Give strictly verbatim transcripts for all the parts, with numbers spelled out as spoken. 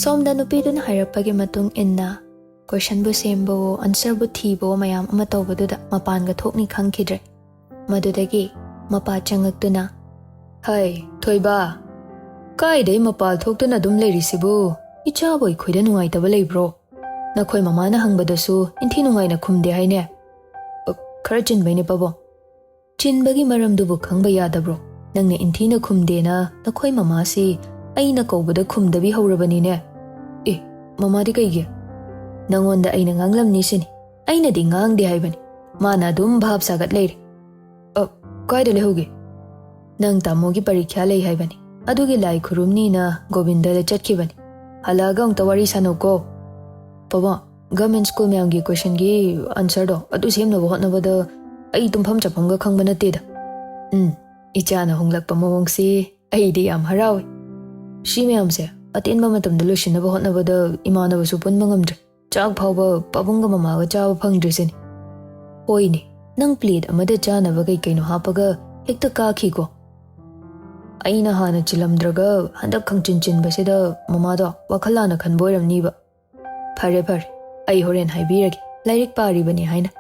ꯁꯣꯝꯗ ꯅꯨꯄꯤꯗꯨꯅ ꯍꯥꯏꯔꯛꯄꯒꯤ ꯃꯇꯨꯡ ꯏꯟꯅ ꯀꯣꯏꯁꯟꯕꯨ ꯁꯦꯝꯕꯋꯣ, ꯑꯟꯁꯔꯕꯨ ꯊꯤꯕꯋꯣ, ꯃꯌꯥꯝ ꯑꯃ ꯇꯧꯕꯗꯨꯗ ꯃꯄꯥꯟꯒ ꯊꯣꯛꯅꯤ ꯈꯪꯈꯤꯗ꯭ꯔꯦ꯫ ꯃꯗꯨꯗꯒꯤ ꯃꯄꯥ ꯆꯪꯉꯛꯇꯨꯅ, "ꯍꯩ, ꯊꯣꯏꯕ, ꯀꯥꯏꯗꯩ ꯃꯄꯥꯜ ꯊꯣꯛꯇꯨꯅ ꯑꯗꯨꯝ ꯂꯩꯔꯤꯁꯤꯕꯨ? ꯏꯆꯥꯕꯨ ꯑꯩꯈꯣꯏꯗ ꯅꯨꯡꯉꯥꯏꯇꯕ ꯂꯩꯕ꯭ꯔꯣ? ꯅꯈꯣꯏ ꯃꯃꯥꯅ ꯍꯪꯕꯗꯁꯨ ꯏꯟꯊꯤ ꯅꯨꯡꯉꯥꯏꯅ ꯈꯨꯝꯗꯦ ꯍꯥꯏꯅꯦ?" "ꯑ, ꯈꯔ ꯆꯤꯟꯕꯩꯅꯦ, ꯄꯥꯕꯨꯡ꯫" "ꯆꯤꯟꯕꯒꯤ ꯃꯔꯝꯗꯨꯕꯨ ꯈꯪꯕ ꯌꯥꯗꯕ꯭ꯔꯣ? ꯅꯪꯅ ꯏꯟꯊꯤꯅ ꯈꯨꯝꯗꯦꯅ ꯅꯈꯣꯏ ꯃꯃꯥꯁꯤ ꯑꯩꯅ ꯀꯧꯕꯗ ꯈꯨꯝꯗꯕꯤ ꯍꯧꯔꯕꯅꯤꯅꯦ꯫" "ꯑꯦ, ꯃꯃꯥꯗꯤ ꯀꯩꯒꯤ?" "ꯅꯪꯉꯣꯟꯗ ꯑꯩꯅ ꯉꯥꯡꯂꯝꯅꯤ ꯁꯤꯅꯤ꯫ ꯑꯩꯅꯗꯤ ꯉꯥꯡꯗꯦ ꯍꯥꯏꯕꯅꯤ꯫ ꯃꯥꯅ ꯑꯗꯨꯝ ꯚꯥꯞ ꯁꯥꯒꯠ ꯂꯩꯔꯦ꯫" "ꯑ, ꯀꯥꯏꯗ ꯂꯩꯍꯧꯒꯦ?" "ꯅꯪ ꯇꯥꯃꯣꯒꯤ ꯄꯔꯤꯈ꯭ꯌꯥ ꯂꯩ ꯍꯥꯏꯕꯅꯤ꯫ ꯑꯗꯨꯒꯤ ꯂꯥꯏ ꯈꯨꯔꯨꯝꯅꯤꯅ ꯒꯣꯕꯤꯟꯗꯗ ꯆꯠꯈꯤꯕꯅꯤ꯫ ꯍꯜꯂꯛꯑꯒ ꯑꯃꯨꯛꯇ ꯋꯥꯔꯤ ꯁꯥꯟꯅꯧꯀꯣ꯫" "ꯄꯥꯕꯨꯡ, ꯒꯚꯔꯟꯃꯦꯟꯠ ꯁ꯭ꯀꯨꯜ ꯃꯌꯥꯝꯒꯤ ꯀꯣꯏꯁꯟꯒꯤ ꯑꯟꯁꯔꯗꯣ ꯑꯗꯨ ꯁꯦꯝꯅꯕ ꯍꯣꯠꯅꯕꯗ ꯑꯩ ꯇꯨꯝꯐꯝ ꯆꯥꯐꯝꯒ ꯈꯪꯕ ꯅꯠꯇꯦꯗ꯫" "ꯎꯝ, ꯏꯆꯥꯅ ꯍꯣꯡꯂꯛꯄ ꯃꯑꯣꯡꯁꯤ ꯑꯩꯗꯤ ꯌꯥꯝ ꯍꯔꯥꯎꯏ꯫ ꯁꯤ ꯃꯌꯥꯝꯁꯦ ꯑꯇꯦꯟꯕ ꯃꯇꯝꯗ ꯂꯣꯏꯁꯤꯟꯅꯕ ꯍꯣꯠꯅꯕꯗ ꯏꯃꯥꯟꯅꯕꯁꯨ ꯄꯨꯟꯕ ꯉꯝꯗ꯭ꯔꯦ꯫ ꯆꯥꯛ ꯐꯥꯎꯕ ꯄꯥꯕꯨꯡꯒ ꯃꯃꯥꯒ ꯆꯥꯕ ꯐꯪꯗ꯭ꯔꯤꯁꯤꯅꯤ꯫" "ꯍꯣꯏꯅꯦ, ꯅꯪ ꯄ꯭ꯂꯦꯠ ꯑꯃꯗ ꯆꯥꯅꯕ ꯀꯩ ꯀꯩꯅꯣ ꯍꯥꯞꯄꯒ ꯍꯦꯛꯇ ꯀꯥꯈꯤꯀꯣ꯫" "ꯑꯩꯅ ꯍꯥꯟꯅ ꯆꯤꯜꯂꯝꯗ꯭ꯔꯒ ꯍꯟꯗꯛ ꯈꯪꯆꯤꯟ ꯆꯤꯟꯕꯁꯤꯗ ꯃꯃꯥꯗꯣ ꯋꯥꯈꯜ ꯂꯥꯟꯅ ꯈꯟꯕ ꯑꯣꯏꯔꯝꯅꯤꯕ꯫" "ꯐꯔꯦ ꯐꯔꯦ, ꯑꯩ ꯍꯣꯔꯦꯟ ꯍꯥꯏꯕꯤꯔꯒꯦ, ꯂꯥꯏꯔꯤꯛ ꯄꯥꯔꯤꯕꯅꯤ ꯍꯥꯏꯅ꯫"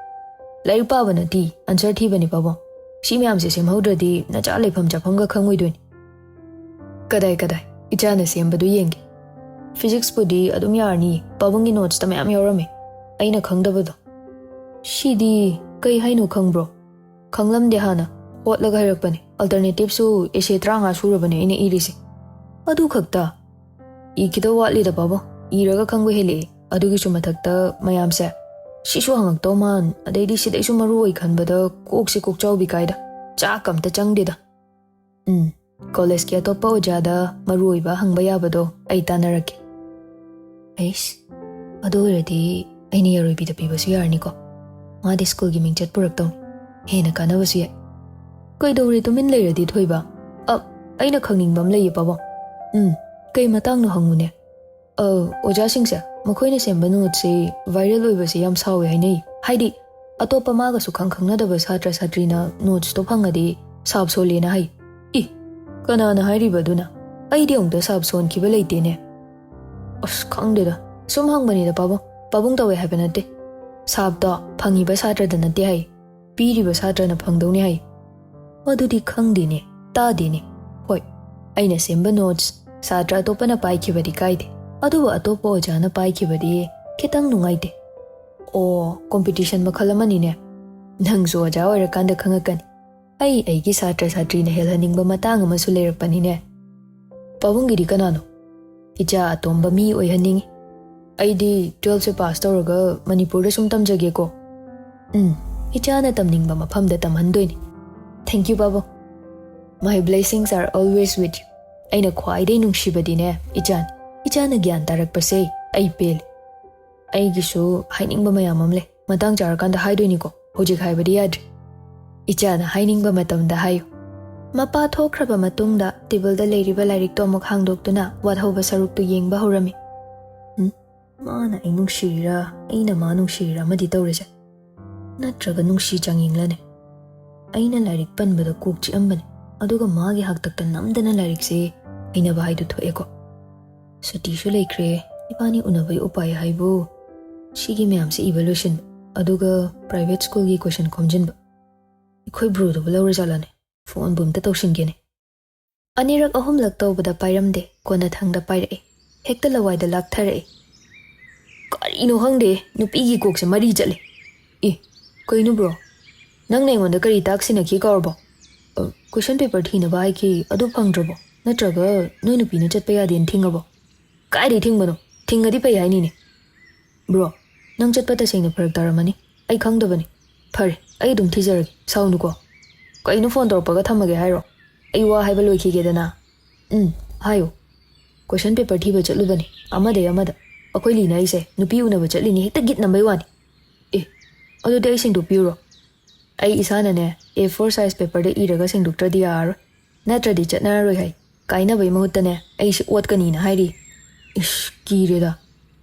"ꯂꯥꯏꯔꯤꯛ ꯄꯥꯕ ꯅꯠꯇꯦ, ꯑꯟꯁꯔ ꯊꯤꯕꯅꯤ ꯄꯥꯕꯨꯡ꯫ ꯁꯤ ꯃꯌꯥꯝꯁꯦ ꯁꯦꯝꯍꯧꯗ꯭ꯔꯗꯤ ꯅꯆꯥ ꯂꯩꯐꯝ ꯆꯥꯐꯝꯒ ꯈꯪꯉꯣꯏꯗꯣꯏꯅꯤ꯫" "ꯀꯗꯥꯏ ꯀꯗꯥꯏ? ꯏꯆꯥꯅ ꯁꯦꯝꯕꯗꯨ ꯌꯦꯡꯒꯦ꯫" "ꯐꯤꯖꯤꯛꯁꯄꯨꯗꯤ ꯑꯗꯨꯝ ꯌꯥꯔꯅꯤ, ꯄꯥꯕꯨꯡꯒꯤ ꯅꯣꯠꯁꯇ ꯃꯌꯥꯝ ꯌꯥꯎꯔꯝꯃꯦ, ꯑꯩꯅ ꯈꯪꯗꯕꯗꯣ꯫" "ꯁꯤꯗꯤ ꯀꯩ ꯍꯥꯏꯅꯣ ꯈꯪꯕ꯭ꯔꯣ?" "ꯈꯪꯂꯝꯗꯦ, ꯍꯥꯟꯅ ꯍꯣꯠꯂꯒ ꯍꯥꯏꯔꯛꯄꯅꯦ꯫ ꯑꯜꯇꯔꯅꯦꯇꯤꯞꯁꯨ ꯑꯦꯁꯦ ꯇꯔꯥꯃꯉꯥ ꯁꯨꯔꯕꯅꯦ ꯑꯩꯅ ꯏꯔꯤꯁꯦ꯫" "ꯑꯗꯨ ꯈꯛꯇ?" "ꯏꯈꯤꯗꯧ ꯋꯥꯠꯂꯤꯗ ꯄꯥꯕꯨꯡ, ꯏꯔꯒ ꯈꯪꯕ ꯍꯦꯜꯂꯛꯑꯦ꯫ ꯑꯗꯨꯒꯤꯁꯨ ꯃꯊꯛꯇ ꯃꯌꯥꯝꯁꯦ ꯁꯤꯁꯨ ꯍꯪꯉꯛꯇꯧ ꯃꯥꯟ, ꯑꯗꯩꯗꯤ ꯁꯤꯗꯩꯁꯨ ꯃꯔꯨ ꯑꯣꯏ ꯈꯟꯕꯗ ꯀꯣꯛꯁꯦ ꯀꯣꯛꯆꯥꯎꯕꯤ ꯀꯥꯏꯗ꯫ ꯆꯥꯛ ꯑꯝꯇ ꯆꯪꯗꯦꯗ꯫" "ꯎꯝ, ꯀꯣꯂꯦꯖꯀꯤ ꯑꯇꯣꯞꯄ ꯑꯣꯖꯥꯗ ꯃꯔꯨ ꯑꯣꯏꯕ ꯍꯪꯕ ꯌꯥꯕꯗꯣ ꯑꯩ ꯇꯥꯟꯅꯔꯛꯀꯦ꯫" "ꯑꯩꯁ, ꯑꯗꯨ ꯑꯣꯏꯔꯗꯤ ꯑꯩꯅ ꯌꯥꯔꯣꯏꯕꯤꯗ ꯄꯤꯕꯁꯨ ꯌꯥꯔꯅꯤꯀꯣ꯫ ꯃꯥꯗꯤ ꯁ꯭ꯀꯨꯜꯒꯤ ꯃꯤꯡꯆꯠ ꯄꯨꯔꯛꯇꯧꯅꯤ꯫ ꯍꯦꯟꯅ ꯀꯥꯟꯅꯕꯁꯨ ꯌꯥꯏ꯫" "ꯀꯩꯗꯧꯔꯦ ꯇꯨꯃꯤꯟ ꯂꯩꯔꯗꯤ, ꯊꯣꯏꯕ?" "ꯑ, ꯑꯩꯅ ꯈꯪꯅꯤꯡꯕ ꯑꯃ ꯂꯩꯌꯦ ꯄꯥꯕꯨꯡ꯫" "ꯎꯝ, ꯀꯩ ꯃꯇꯥꯡꯅꯣ ꯍꯪꯉꯨꯅꯦ꯫" "ꯑ, ꯑꯣꯖꯥꯁꯤꯡꯁꯦ ꯃꯈꯣꯏꯅ ꯁꯦꯝꯕ ꯅꯣꯠꯁꯦ ꯚꯥꯏꯔꯦꯜ ꯑꯣꯏꯕꯁꯦ ꯌꯥꯝ ꯁꯥꯎꯋꯦ ꯍꯥꯏꯅꯩ꯫ ꯍꯥꯏꯗꯤ ꯑꯇꯣꯞꯄ ꯃꯥꯒ ꯁꯨꯛꯈꯪ ꯈꯪꯅꯗꯕ ꯁꯥꯇ꯭ꯔ ꯁꯥꯇ꯭ꯔꯤꯅ ꯅꯣꯠꯁꯇꯣ ꯐꯪꯉꯗꯤ ꯁꯥꯞ ꯁꯣꯜꯂꯦꯅ ꯍꯥꯏ꯫" "ꯏ, ꯀꯅꯥꯅ ꯍꯥꯏꯔꯤꯕ ꯑꯗꯨꯅ? ꯑꯩꯗꯤ ꯑꯃꯨꯛꯇ ꯁꯥꯞ ꯁꯣꯟꯈꯤꯕ ꯂꯩꯇꯦꯅꯦ꯫" ꯑꯁ, ꯈꯪꯗꯦꯗ꯫ ꯁꯨꯝ ꯍꯪꯕꯅꯤꯗ, ꯄꯥꯕꯨꯡ꯫ ꯄꯥꯕꯨꯡ ꯇꯧꯋꯦ ꯍꯥꯏꯕ ꯅꯠꯇꯦ꯫ ꯁꯥꯕꯗꯣ ꯐꯪꯉꯤꯕ ꯁꯥꯇ꯭ꯔꯗ ꯅꯠꯇꯦ ꯍꯥꯏ, ꯄꯤꯔꯤꯕ ꯁꯥꯇ꯭ꯔꯅ ꯐꯪꯗꯧꯅꯤ ꯍꯥꯏ꯫ ꯑꯗꯨꯗꯤ ꯈꯪꯗꯦꯅꯦ, ꯇꯥꯗꯦꯅꯦ꯫ ꯍꯣꯏ, ꯑꯩꯅ ꯁꯦꯝꯕ ꯅꯣꯠꯁ ꯁꯥꯇ꯭ꯔ ꯑꯇꯣꯞꯄꯅ ꯄꯥꯏꯈꯤꯕꯗꯤ ꯀꯥꯏꯗꯦ, ꯑꯗꯨꯕꯨ ꯑꯇꯣꯞꯄ ꯑꯣꯖꯥꯅ ꯄꯥꯏꯈꯤꯕꯗꯤ ꯈꯤꯇꯪ ꯅꯨꯡꯉꯥꯏꯇꯦ꯫ ꯑꯣ, ꯀꯣꯝꯄꯤꯇꯤꯁꯟ ꯃꯈꯜ ꯑꯃꯅꯤꯅꯦ꯫ ꯅꯪꯁꯨ ꯑꯣꯖꯥ ꯑꯣꯏꯔꯀꯥꯟꯗ ꯈꯪꯉꯛꯀꯅꯤ꯫ ꯑꯩ ꯑꯩꯒꯤ ꯁꯥꯇ꯭ꯔ ꯁꯥꯇ꯭ꯔꯤꯅ ꯍꯦꯜꯍꯟꯅꯤꯡꯕ ꯃꯇꯥꯡ ꯑꯃꯁꯨ ꯂꯩꯔꯛꯄꯅꯤꯅꯦ꯫ ꯄꯥꯕꯨꯡꯒꯤꯗꯤ ꯀꯅꯥꯅꯣ? ꯏꯆꯥ ꯑꯇꯣꯝꯕ ꯃꯤ ꯑꯣꯏꯍꯟꯅꯤꯡꯉꯤ꯫ ꯑꯩꯗꯤ ꯇꯨꯋꯦꯜꯐꯁꯦ ꯄꯥꯁ ꯇꯧꯔꯒ ꯃꯅꯤꯄꯨꯔꯗ ꯁꯨꯝ ꯇꯝꯖꯒꯦꯀꯣ꯫ ꯎꯝ, ꯏꯆꯥꯅ ꯇꯝꯅꯤꯡꯕ ꯃꯐꯝꯗ ꯇꯝꯍꯟꯗꯣꯏꯅꯤ꯫ Thank you, ꯄꯥꯕꯨꯡ꯫ My blessings are always with you. ꯑꯩꯅ ꯈ꯭ꯋꯥꯏꯗꯩ ꯅꯨꯡꯁꯤꯕꯗꯤꯅꯦ ꯏꯆꯥꯅꯤ꯫ ꯏꯆꯥꯅ ꯒ꯭ꯌꯥꯟ ꯇꯥꯔꯛꯄꯁꯦ ꯑꯩ ꯄꯦꯜꯂꯤ꯫ ꯑꯩꯒꯤꯁꯨ ꯍꯥꯏꯅꯤꯡꯕ ꯃꯌꯥꯝ ꯑꯃ ꯂꯩ, ꯃꯇꯥꯡ ꯆꯥꯔꯀꯥꯟꯗ ꯍꯥꯏꯗꯣꯏꯅꯤꯀꯣ, ꯍꯧꯖꯤꯛ ꯍꯥꯏꯕꯗꯤ ꯌꯥꯗ꯭ꯔꯤ꯫ ꯏꯆꯥꯅ ꯍꯥꯏꯅꯤꯡꯕ ꯃꯇꯝꯗ ꯍꯥꯏꯌꯨ꯫ ꯃꯄꯥ ꯊꯣꯛꯈ꯭ꯔꯕ ꯃꯇꯨꯡꯗ ꯇꯦꯕꯜꯗ ꯂꯩꯔꯤꯕ ꯂꯥꯏꯔꯤꯛꯇꯣ ꯑꯃꯨꯛ ꯍꯥꯡꯗꯣꯛꯇꯨꯅ ꯋꯥꯠꯍꯧꯕ ꯁꯔꯨꯛꯇꯨ ꯌꯦꯡꯕ ꯍꯧꯔꯝꯃꯤ꯫ ꯎꯝ? ꯃꯥꯅ ꯑꯩ ꯅꯨꯡꯁꯤꯔꯤꯔꯥ, ꯑꯩꯅ ꯃꯥ ꯅꯨꯡꯁꯤꯔꯤꯔꯥ ꯑꯃꯗꯤ ꯇꯧꯔꯤꯁꯦ꯫ ꯅꯠꯇ꯭ꯔꯒ ꯅꯨꯡꯁꯤ ꯆꯥꯡꯌꯦꯡꯂꯅꯦ? ꯑꯩꯅ ꯂꯥꯏꯔꯤꯛ ꯄꯟꯕꯗ ꯀꯣꯛ ꯆꯤꯛꯑꯝꯕꯅꯦ, ꯑꯗꯨꯒ ꯃꯥꯒꯤ ꯍꯥꯛꯇꯛꯇ ꯅꯝꯗꯅ ꯂꯥꯏꯔꯤꯛꯁꯦ ꯍꯩꯅꯕ ꯍꯥꯏꯗꯨ ꯊꯣꯛꯑꯦꯀꯣ꯫ ꯁꯨꯇꯤꯁꯨ ꯂꯩꯈ꯭ꯔꯦ, ꯏꯕꯥꯅꯤ ꯎꯅꯕꯒꯤ ꯎꯄꯥꯏ ꯍꯥꯏꯕꯨ ꯁꯤꯒꯤ ꯃꯌꯥꯝꯁꯦ ꯏꯕ ꯂꯣꯏꯁꯤꯟꯕ, ꯑꯗꯨꯒ ꯄ꯭ꯔꯥꯏꯚꯦꯠ ꯁ꯭ꯀꯨꯜꯒꯤ ꯀꯣꯏꯁꯟ ꯈꯣꯝꯖꯤꯟꯕ꯫ ꯑꯩꯈꯣꯏ ꯕ꯭ꯔꯣꯗꯨꯕꯨ ꯂꯧꯔꯖꯥꯠꯂꯅꯦ? ꯐꯣꯟꯕꯨ ꯑꯝꯇ ꯇꯧꯁꯤꯟꯒꯦꯅꯦ꯫ ꯑꯅꯤꯔꯛ ꯑꯍꯨꯝꯂꯛ ꯇꯧꯕꯗ ꯄꯥꯏꯔꯝꯗꯦ, ꯀꯣꯟꯅꯊꯪꯗ ꯄꯥꯏꯔꯛꯑꯦ꯫ ꯍꯦꯛꯇ ꯂꯋꯥꯏꯗ ꯂꯥꯛꯊꯔꯛꯑꯦ꯫ ꯀꯔꯤꯅꯣ ꯈꯪꯗꯦ, ꯅꯨꯄꯤꯒꯤ ꯀꯣꯛꯁꯦ ꯃꯔꯤ ꯆꯠꯂꯦ꯫ ꯑꯦ, ꯀꯩꯅꯣ ꯕ꯭ꯔꯣ? ꯅꯪꯅ ꯑꯩꯉꯣꯟꯗ ꯀꯔꯤ ꯇꯥꯛꯁꯤꯟꯅꯈꯤ ꯀꯥꯎꯔꯕꯣ? ꯑ, ꯀꯣꯏꯁꯟ ꯄꯦꯄꯔ ꯊꯤꯅꯕ ꯍꯥꯏꯈꯤ, ꯑꯗꯨ ꯐꯪꯗ꯭ꯔꯕꯣ? ꯅꯠꯇ꯭ꯔꯒ ꯅꯣꯏ ꯅꯨꯄꯤꯅ ꯆꯠꯄ ꯌꯥꯗꯦꯅ ꯊꯤꯡꯉꯕꯣ? ꯀꯥꯏꯗꯩ ꯊꯤꯡꯕꯅꯣ? ꯊꯤꯡꯉꯗꯤ ꯐꯩ ꯍꯥꯏꯅꯤꯅꯦ꯫ ꯕ꯭ꯔꯣ, ꯅꯪ ꯆꯠꯄ ꯇꯁꯦꯡꯅ ꯐꯔꯛ ꯇꯥꯔꯝꯃꯅꯤ꯫ ꯑꯩ ꯈꯪꯗꯕꯅꯤ꯫ ꯐꯔꯦ, ꯑꯩ ꯑꯗꯨꯝ ꯊꯤꯖꯔꯒꯦ꯫ ꯁꯥꯎꯅꯨꯀꯣ꯫ ꯀꯩꯅꯣ ꯐꯣꯟ ꯇꯧꯔꯛꯄꯒ ꯊꯝꯃꯒꯦ ꯍꯥꯏꯔꯣ? ꯑꯩ ꯋꯥ ꯍꯥꯏꯕ ꯂꯣꯏꯈꯤꯒꯦꯗꯅ꯫ ꯎꯝ, ꯍꯥꯏꯌꯨ꯫ ꯀꯣꯏꯁꯟ ꯄꯦꯄꯔ ꯊꯤꯕ ꯆꯠꯂꯨꯕꯅꯤ꯫ ꯑꯃꯗꯩ ꯑꯃꯗ꯫ ꯑꯩꯈꯣꯏ ꯂꯤꯅ ꯑꯩꯁꯦ ꯅꯨꯄꯤ ꯎꯅꯕ ꯆꯠꯂꯤꯅꯤ ꯍꯦꯛꯇ ꯒꯤꯠ ꯅꯝꯕꯩ ꯋꯥꯅꯤ꯫ ꯑꯦ, ꯑꯗꯨꯗꯤ ꯑꯩ ꯁꯦꯡꯗꯣꯛꯄꯤꯌꯨꯔꯣ? ꯑꯩ ꯏꯁꯥꯅꯅꯦ ꯑꯦ ꯐꯣꯔ ꯁꯥꯏꯖ ꯄꯦꯄꯔꯗ ꯏꯔꯒ ꯁꯦꯡꯗꯣꯛꯇ꯭ꯔꯗꯤ ꯌꯥꯔꯔꯣꯏ꯫ ꯅꯠꯇ꯭ꯔꯗꯤ ꯆꯠꯅꯔꯔꯣꯏ ꯍꯥꯏ꯫ ꯀꯥꯏꯅꯕꯩ ꯃꯍꯨꯠꯇꯅꯦ ꯑꯩꯁꯦ ꯑꯣꯠꯀꯅꯤꯅ ꯍꯥꯏꯔꯤ꯫ ꯏꯁ, ꯀꯤꯔꯦꯗ꯫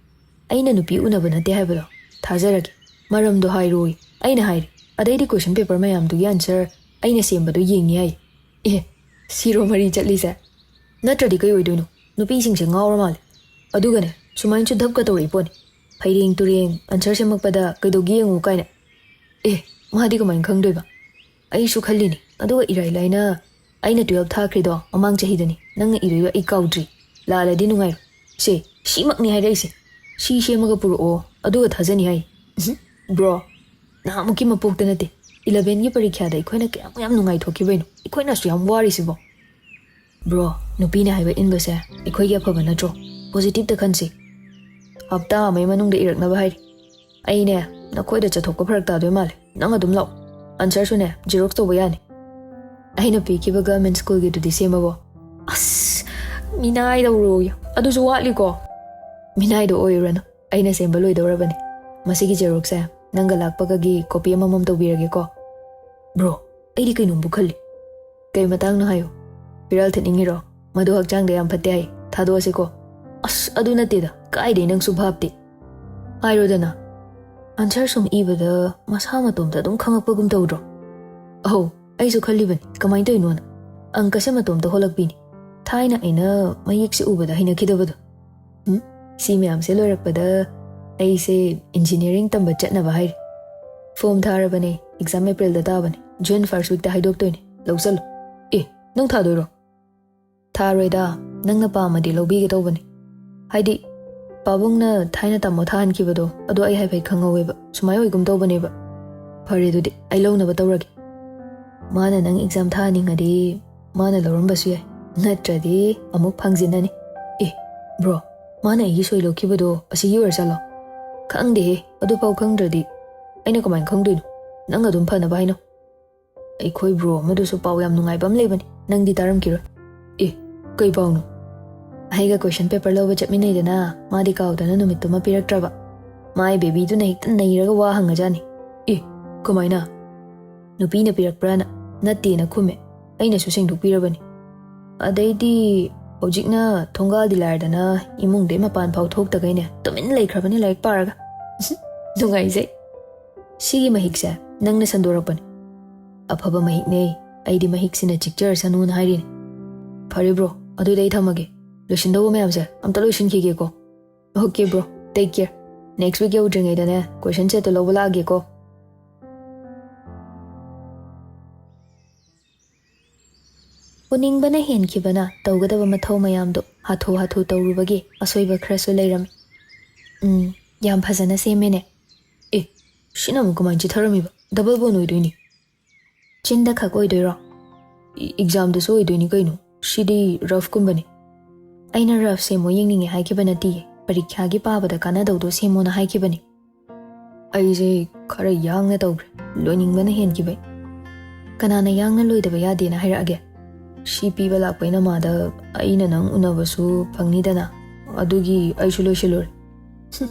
ꯑꯩꯅ ꯅꯨꯄꯤ ꯎꯅꯕ ꯅꯠꯇꯦ ꯍꯥꯏꯕꯗꯣ ꯊꯥꯖꯔꯒꯦ꯫ ꯃꯔꯝꯗꯣ ꯍꯥꯏꯔꯣꯏ꯫ ꯑꯩꯅ ꯍꯥꯏꯔꯤ꯫ ꯑꯗꯩꯗꯤ ꯀꯣꯏꯁꯟ ꯄꯦꯄꯔ ꯃꯌꯥꯝꯗꯨꯒꯤ ꯑꯟꯁꯔ ꯑꯩꯅ ꯁꯦꯝꯕꯗꯣ ꯌꯦꯡꯉꯤ ꯍꯥꯏ꯫ ꯑꯦ, ꯁꯤꯔꯣ ꯃꯔꯤ ꯆꯠꯂꯤꯁꯦ? ꯅꯠꯇ꯭ꯔꯗꯤ ꯀꯩ ꯑꯣꯏꯗꯣꯏꯅꯣ? ꯅꯨꯄꯤꯁꯤꯡꯁꯦ ꯉꯥꯎꯔ ꯃꯥꯜꯂꯦ꯫ ꯑꯗꯨꯒꯅꯦ, ꯁꯨꯃꯥꯏꯅꯁꯨ ꯙꯞꯀ ꯇꯧꯔꯛꯏ ꯄꯣꯠꯅꯤ꯫ ꯐꯩꯔꯦꯡ ꯇꯨꯔꯦꯡ ꯑꯟꯁꯔ ꯁꯦꯝꯃꯛꯄꯗ ꯀꯩꯗꯧꯒꯦ ꯌꯦꯡꯉꯨ ꯀꯥꯏꯅ꯫ ꯑꯦ, ꯃꯥꯗꯤ ꯀꯃꯥꯏꯅ ꯈꯪꯗꯣꯏꯕ? ꯑꯩꯁꯨ ꯈꯜꯂꯤꯅꯤ꯫ ꯑꯗꯨꯒ ꯏꯔꯥꯏ ꯂꯥꯏꯅ ꯑꯩꯅ ꯇꯨꯌꯦꯜꯞ ꯊꯥꯈ꯭ꯔꯤꯗꯣ ꯃꯃꯥꯡ ꯆꯍꯤꯗꯅꯤ꯫ ꯅꯪꯅ ꯏꯗꯣꯏꯗꯣ ꯑꯩ ꯀꯥꯎꯗ꯭ꯔꯤ꯫ ꯂꯥꯜꯂꯗꯤ ꯅꯨꯡꯉꯥꯏꯔꯣꯏ꯫ ꯁꯦ, ꯁꯤꯃꯛꯅꯤ ꯍꯥꯏꯔꯛꯏꯁꯦ꯫ ꯁꯤ ꯁꯦꯝꯃꯒ ꯄꯨꯔꯛꯑꯣ, ꯑꯗꯨꯒ ꯊꯥꯖꯅꯤ ꯍꯥꯏ꯫ ꯎꯝꯍꯨꯝ꯫ ꯕ꯭ꯔꯣ, ꯅꯍꯥꯟꯃꯨꯛꯀꯤ ꯃꯄꯣꯛꯇ ꯅꯠꯇꯦ, ꯏꯂꯚꯦꯟꯒꯤ ꯄꯔꯤꯈ꯭ꯌꯥꯗ ꯑꯩꯈꯣꯏꯅ ꯀꯌꯥꯝ ꯌꯥꯝ ꯅꯨꯡꯉꯥꯏꯊꯣꯛꯈꯤꯕꯩꯅꯣ꯫ ꯑꯩꯈꯣꯏꯅꯁꯨ ꯌꯥꯝ ꯋꯥꯔꯤꯁꯤꯕꯣ꯫ ꯕ꯭ꯔꯣ, ꯅꯨꯄꯤꯅ ꯍꯥꯏꯕ ꯏꯟꯕꯁꯦ ꯑꯩꯈꯣꯏꯒꯤ ꯑꯐꯕ ꯅꯠꯇ꯭ꯔꯣ? ꯄꯣꯖꯤꯇꯤꯞꯇ ꯈꯟꯁꯤ꯫ ꯍꯞꯇꯥ ꯑꯃꯒꯤ ꯃꯅꯨꯡꯗ ꯏꯔꯛꯅꯕ ꯍꯥꯏꯔꯤ꯫ ꯑꯩꯅꯦ, ꯅꯈꯣꯏꯗ ꯆꯠꯊꯣꯛꯄ ꯐꯔꯛ ꯇꯥꯗꯣꯏ ꯃꯥꯜꯂꯦ꯫ ꯅꯪ ꯑꯗꯨꯝ ꯂꯥꯛꯑꯣ꯫ ꯑꯟꯁꯔꯁꯨꯅꯦ, ꯖꯦꯔꯣꯛꯁ ꯇꯧꯕ ꯌꯥꯅꯤ꯫ ꯑꯩꯅ ꯄꯤꯈꯤꯕ ꯒꯚꯔꯟꯃꯦꯟꯠ ꯁ꯭ꯀꯨꯜꯒꯤꯗꯨꯗꯤ ꯁꯦꯝꯃꯕꯣ? ꯑꯁ, ꯃꯤꯅꯥꯏꯗꯧꯔꯣꯌꯦ꯫ ꯑꯗꯨꯁꯨ ꯋꯥꯠꯂꯤꯀꯣ? ꯃꯤꯅꯥꯏꯗꯣ ꯑꯣꯏꯔꯨꯔꯅꯨ꯫ ꯑꯩꯅ ꯁꯦꯝꯕ ꯂꯣꯏꯗꯧꯔꯕꯅꯤ꯫ ꯃꯁꯤꯒꯤ ꯖꯦꯔꯣꯛꯁꯁꯦ ꯅꯪꯒ ꯂꯥꯛꯄꯒꯒꯤ ꯀꯣꯄꯤ ꯑꯃꯃꯝ ꯇꯧꯕꯤꯔꯒꯦꯀꯣ꯫ ꯕ꯭ꯔꯣ, ꯑꯩꯗꯤ ꯀꯩꯅꯣꯝꯕꯨ ꯈꯜꯂꯤ꯫ ꯀꯩ ꯃꯇꯥꯡꯅꯣ ꯍꯥꯏꯌꯨ꯫ ꯐꯤꯔꯥꯜ ꯊꯤꯠꯅꯤꯡꯉꯤꯔꯣ? ꯃꯗꯨ ꯍꯛꯆꯥꯡꯗ ꯌꯥꯝ ꯐꯠꯇꯦ ꯍꯥꯏ꯫ ꯊꯥꯗꯣꯛꯑꯁꯤꯀꯣ꯫ ꯑꯁ, ꯑꯗꯨ ꯅꯠꯇꯦꯗ꯫ ꯀꯥꯏꯗꯩ ꯅꯪꯁꯨ ꯚꯥꯞꯇꯤ꯫ ꯍꯥꯏꯔꯣꯗꯅ꯫ ꯑꯟꯁꯔ ꯁꯨꯝ ꯏꯕꯗ ꯃꯁꯥ ꯃꯇꯣꯝꯇ ꯑꯗꯨꯝ ꯈꯪꯉꯛꯄꯒꯨꯝ ꯇꯧꯗ꯭ꯔꯣ? ꯑꯍꯧ, ꯑꯩꯁꯨ ꯈꯜꯂꯤꯕꯅꯤ꯫ ꯀꯃꯥꯏꯅ ꯇꯧꯔꯤꯅꯣꯅ? ꯑꯪꯀꯁꯦ ꯃꯇꯣꯝꯇ ꯍꯣꯜꯂꯛꯄꯤꯅꯤ꯫ ꯊꯥꯏꯅ ꯑꯩꯅ ꯃꯌꯦꯛꯁꯦ ꯎꯕꯗ ꯍꯩꯅꯈꯤꯗꯕꯗꯣ꯫ ꯎꯝ? ꯁꯤ ꯃꯌꯥꯝꯁꯦ ꯂꯣꯏꯔꯛꯄꯗ ꯑꯩꯁꯦ ꯏꯟꯖꯤꯅꯤꯌꯥꯔꯤꯡ ꯇꯝꯕ ꯆꯠꯅꯕ ꯍꯥꯏꯔꯤ꯫ ꯐꯣꯝ ꯊꯥꯔꯕꯅꯦ꯫ ꯑꯦꯛꯖꯥꯝ ꯑꯦꯄ꯭ꯔꯤꯜꯗ ꯇꯥꯕꯅꯦ꯫ ꯖꯨꯟ ꯐꯥꯔꯁ ꯋꯤꯛꯇ ꯍꯥꯏꯗꯣꯛꯇꯣꯏꯅꯦ꯫ ꯂꯧꯁꯜꯂꯣ꯫ ꯑꯦ, ꯅꯪ ꯊꯥꯗꯣꯏꯔꯣ? ꯊꯥꯔꯣꯏꯗ, ꯅꯪꯅ ꯄꯥꯝꯃꯗꯤ ꯂꯧꯕꯤꯒꯦ ꯇꯧꯕꯅꯦ꯫ ꯍꯥꯏꯗꯤ, ꯄꯥꯕꯨꯡꯅ ꯊꯥꯏꯅ ꯇꯥꯃꯣ ꯊꯥꯍꯟꯈꯤꯕꯗꯣ, ꯑꯗꯣ ꯑꯩ ꯍꯥꯏꯐꯦꯠ ꯈꯪꯍꯧꯋꯦꯕ꯫ ꯁꯨꯃꯥꯏ ꯑꯣꯏꯒꯨꯝ ꯇꯧꯕꯅꯦꯕ꯫ ꯐꯔꯦ, ꯑꯗꯨꯗꯤ ꯑꯩ ꯂꯧꯅꯕ ꯇꯧꯔꯒꯦ꯫ ꯃꯥꯅ ꯅꯪ ꯑꯦꯛꯖꯥꯝ ꯊꯥꯍꯟꯅꯤꯡꯉꯗꯤ ꯃꯥꯅ ꯂꯧꯔꯝꯕꯁꯨ ꯌꯥꯏ꯫ ꯅꯠꯇ꯭ꯔꯗꯤ ꯑꯃꯨꯛ ꯐꯪꯖꯤꯟꯅꯅꯤ꯫ ꯑꯦ, ꯕ꯭ꯔꯣ, ꯃꯥꯅ ꯑꯩꯒꯤ ꯁꯣꯏ ꯂꯧꯈꯤꯕꯗꯣ ꯑꯁꯤꯒꯤ ꯑꯣꯏꯔꯖꯥꯠꯂꯣ? ꯈꯪꯗꯦꯍꯦ, ꯑꯗꯨꯐꯥꯎ ꯈꯪꯗ꯭ꯔꯗꯤ ꯑꯩꯅ ꯀꯃꯥꯏꯅ ꯈꯪꯗꯣꯏꯅꯣ? ꯅꯪ ꯑꯗꯨꯝ ꯐꯅꯕ ꯍꯥꯏꯅꯧ꯫ ꯑꯩꯈꯣꯏ ꯕ꯭ꯔꯣ ꯑꯃꯗꯨꯁꯨ ꯄꯥꯎ ꯌꯥꯝ ꯅꯨꯡꯉꯥꯏꯕ ꯑꯃ ꯂꯩꯕꯅꯤ, ꯅꯪꯗꯤ ꯇꯥꯔꯝꯈꯤꯔꯣꯏ꯫ ꯑꯦ, ꯀꯩ ꯄꯥꯎꯅꯣ? ꯑꯩꯒ ꯀꯣꯏꯁꯟ ꯄꯦꯄꯔ ꯂꯧꯕ ꯆꯠꯃꯤꯟꯅꯩꯗꯅ, ꯃꯥꯗꯤ ꯀꯥꯎꯗꯅ ꯅꯨꯃꯤꯠꯇꯨꯃ ꯄꯤꯔꯛꯇ꯭ꯔꯕ꯫ ꯃꯥꯏ ꯕꯦꯕꯤꯗꯨꯅ ꯍꯦꯛꯇ ꯅꯩꯔꯒ ꯋꯥ ꯍꯪꯉꯖꯥꯠꯅꯤ꯫ ꯑꯦ, ꯀꯃꯥꯏꯅ? ꯅꯨꯄꯤꯅ ꯄꯤꯔꯛꯄ꯭ꯔꯥꯅ? ꯅꯠꯇꯦꯅ ꯈꯨꯝꯃꯦ꯫ ꯑꯩꯅꯁꯨ ꯁꯦꯡꯗꯣꯛꯄꯤꯔꯕꯅꯤ꯫ ꯑꯗꯩꯗꯤ ꯍꯧꯖꯤꯛꯅ ꯊꯣꯡꯒꯥꯜꯗꯤ ꯂꯥꯏꯔꯗꯅ ꯏꯃꯨꯡꯗꯩ ꯃꯄꯥꯟ ꯐꯥꯎ ꯊꯣꯛꯇꯈꯩꯅꯦ ꯇꯨꯃꯤꯟ ꯂꯩꯈ꯭ꯔꯕꯅꯤ ꯂꯥꯏꯔꯤꯛ ꯄꯥꯔꯒ꯫ ꯅꯨꯡꯉꯥꯏꯖꯩ꯫ ꯁꯤꯒꯤ ꯃꯍꯤꯛꯁꯦ ꯅꯪꯅ ꯁꯟꯗꯣꯔꯛꯄꯅꯤ꯫ ꯑꯐꯕ ꯃꯍꯤꯛꯅꯦ꯫ ꯑꯩꯗꯤ ꯃꯍꯤꯛꯁꯤꯅ ꯆꯤꯛꯆꯔꯁꯅꯨꯅ ꯍꯥꯏꯔꯤꯅꯤ꯫ ꯐꯔꯦ ꯕ꯭ꯔꯣ, ꯑꯗꯨꯗꯤ ꯑꯩ ꯊꯝꯃꯒꯦ꯫ ꯂꯣꯏꯁꯤꯟꯗꯧꯕ ꯃꯌꯥꯝꯁꯦ ꯑꯝꯇ ꯂꯣꯏꯁꯤꯟꯈꯤꯒꯦꯀꯣ꯫ Okay bro, take care. Next week ꯌꯧꯗ꯭ꯔꯤꯉꯩꯗꯅꯦ question set ꯇꯣ ꯂꯧꯕ ꯂꯥꯛꯑꯒꯦꯀꯣ꯫ ꯎꯅꯤꯡꯕꯅ ꯍꯦꯟꯈꯤꯕꯅ ꯇꯧꯒꯗꯕ ꯃꯊꯧ ꯃꯌꯥꯝꯗꯨ ꯍꯥꯊꯨ ꯍꯥꯊꯨ ꯇꯧꯔꯨꯕꯒꯤ ꯑꯁꯣꯏꯕ ꯈꯔꯁꯨ ꯂꯩꯔꯝꯃꯤ꯫ ꯎꯝ, ꯌꯥꯝ ꯐꯖꯅ ꯁꯦꯝꯃꯦꯅꯦ꯫ ꯑꯦ, ꯁꯤꯅ ꯑꯃꯨꯛ ꯀꯃꯥꯏꯅ ꯆꯤꯊꯔꯝꯃꯤꯕ? Double bond ꯑꯣꯏꯗꯣꯏꯅꯤ꯫ ꯆꯤꯟꯗ ꯈꯛ ꯑꯣꯏꯗꯣꯏꯔꯣ? ꯑꯦꯛꯖꯥꯝꯗꯁꯨ ꯑꯣꯏꯗꯣꯏꯅꯤ ꯀꯩꯅꯣ꯫ ꯁꯤꯗꯤ rough ꯀꯨꯝꯕꯅꯤ꯫ ꯑꯩꯅ rough ꯁꯦꯝꯃꯣ ꯌꯦꯡꯅꯤꯡꯉꯦ ꯍꯥꯏꯈꯤꯕ ꯅꯠꯇꯤꯌꯦ, ꯄꯔꯤꯈ꯭ꯌꯥꯒꯤ ꯄꯥꯕꯗ ꯀꯥꯟꯅꯗꯧꯗꯣ ꯁꯦꯝꯃꯣꯅ ꯍꯥꯏꯈꯤꯕꯅꯤ꯫ ꯑꯩꯁꯦ ꯈꯔ ꯌꯥꯡꯅ ꯇꯧꯈ꯭ꯔꯦ, ꯂꯣꯏꯅꯤꯡꯕꯅ ꯍꯦꯟꯈꯤꯕꯩ꯫ ꯀꯅꯥꯅ ꯌꯥꯡꯅ ꯂꯣꯏꯗꯕ ꯌꯥꯗꯦꯅ ꯍꯥꯏꯔꯛꯑꯒꯦ? ꯁꯤ ꯄꯤꯕ ꯂꯥꯛꯄꯩ ꯅꯃꯥꯗ ꯑꯩꯅ ꯅꯪ ꯎꯅꯕꯁꯨ ꯐꯪꯅꯤꯗꯅ, ꯑꯗꯨꯒꯤ ꯑꯩꯁꯨ ꯂꯣꯏꯁꯤꯜꯂꯨꯔꯦ꯫ ꯍꯨꯝ,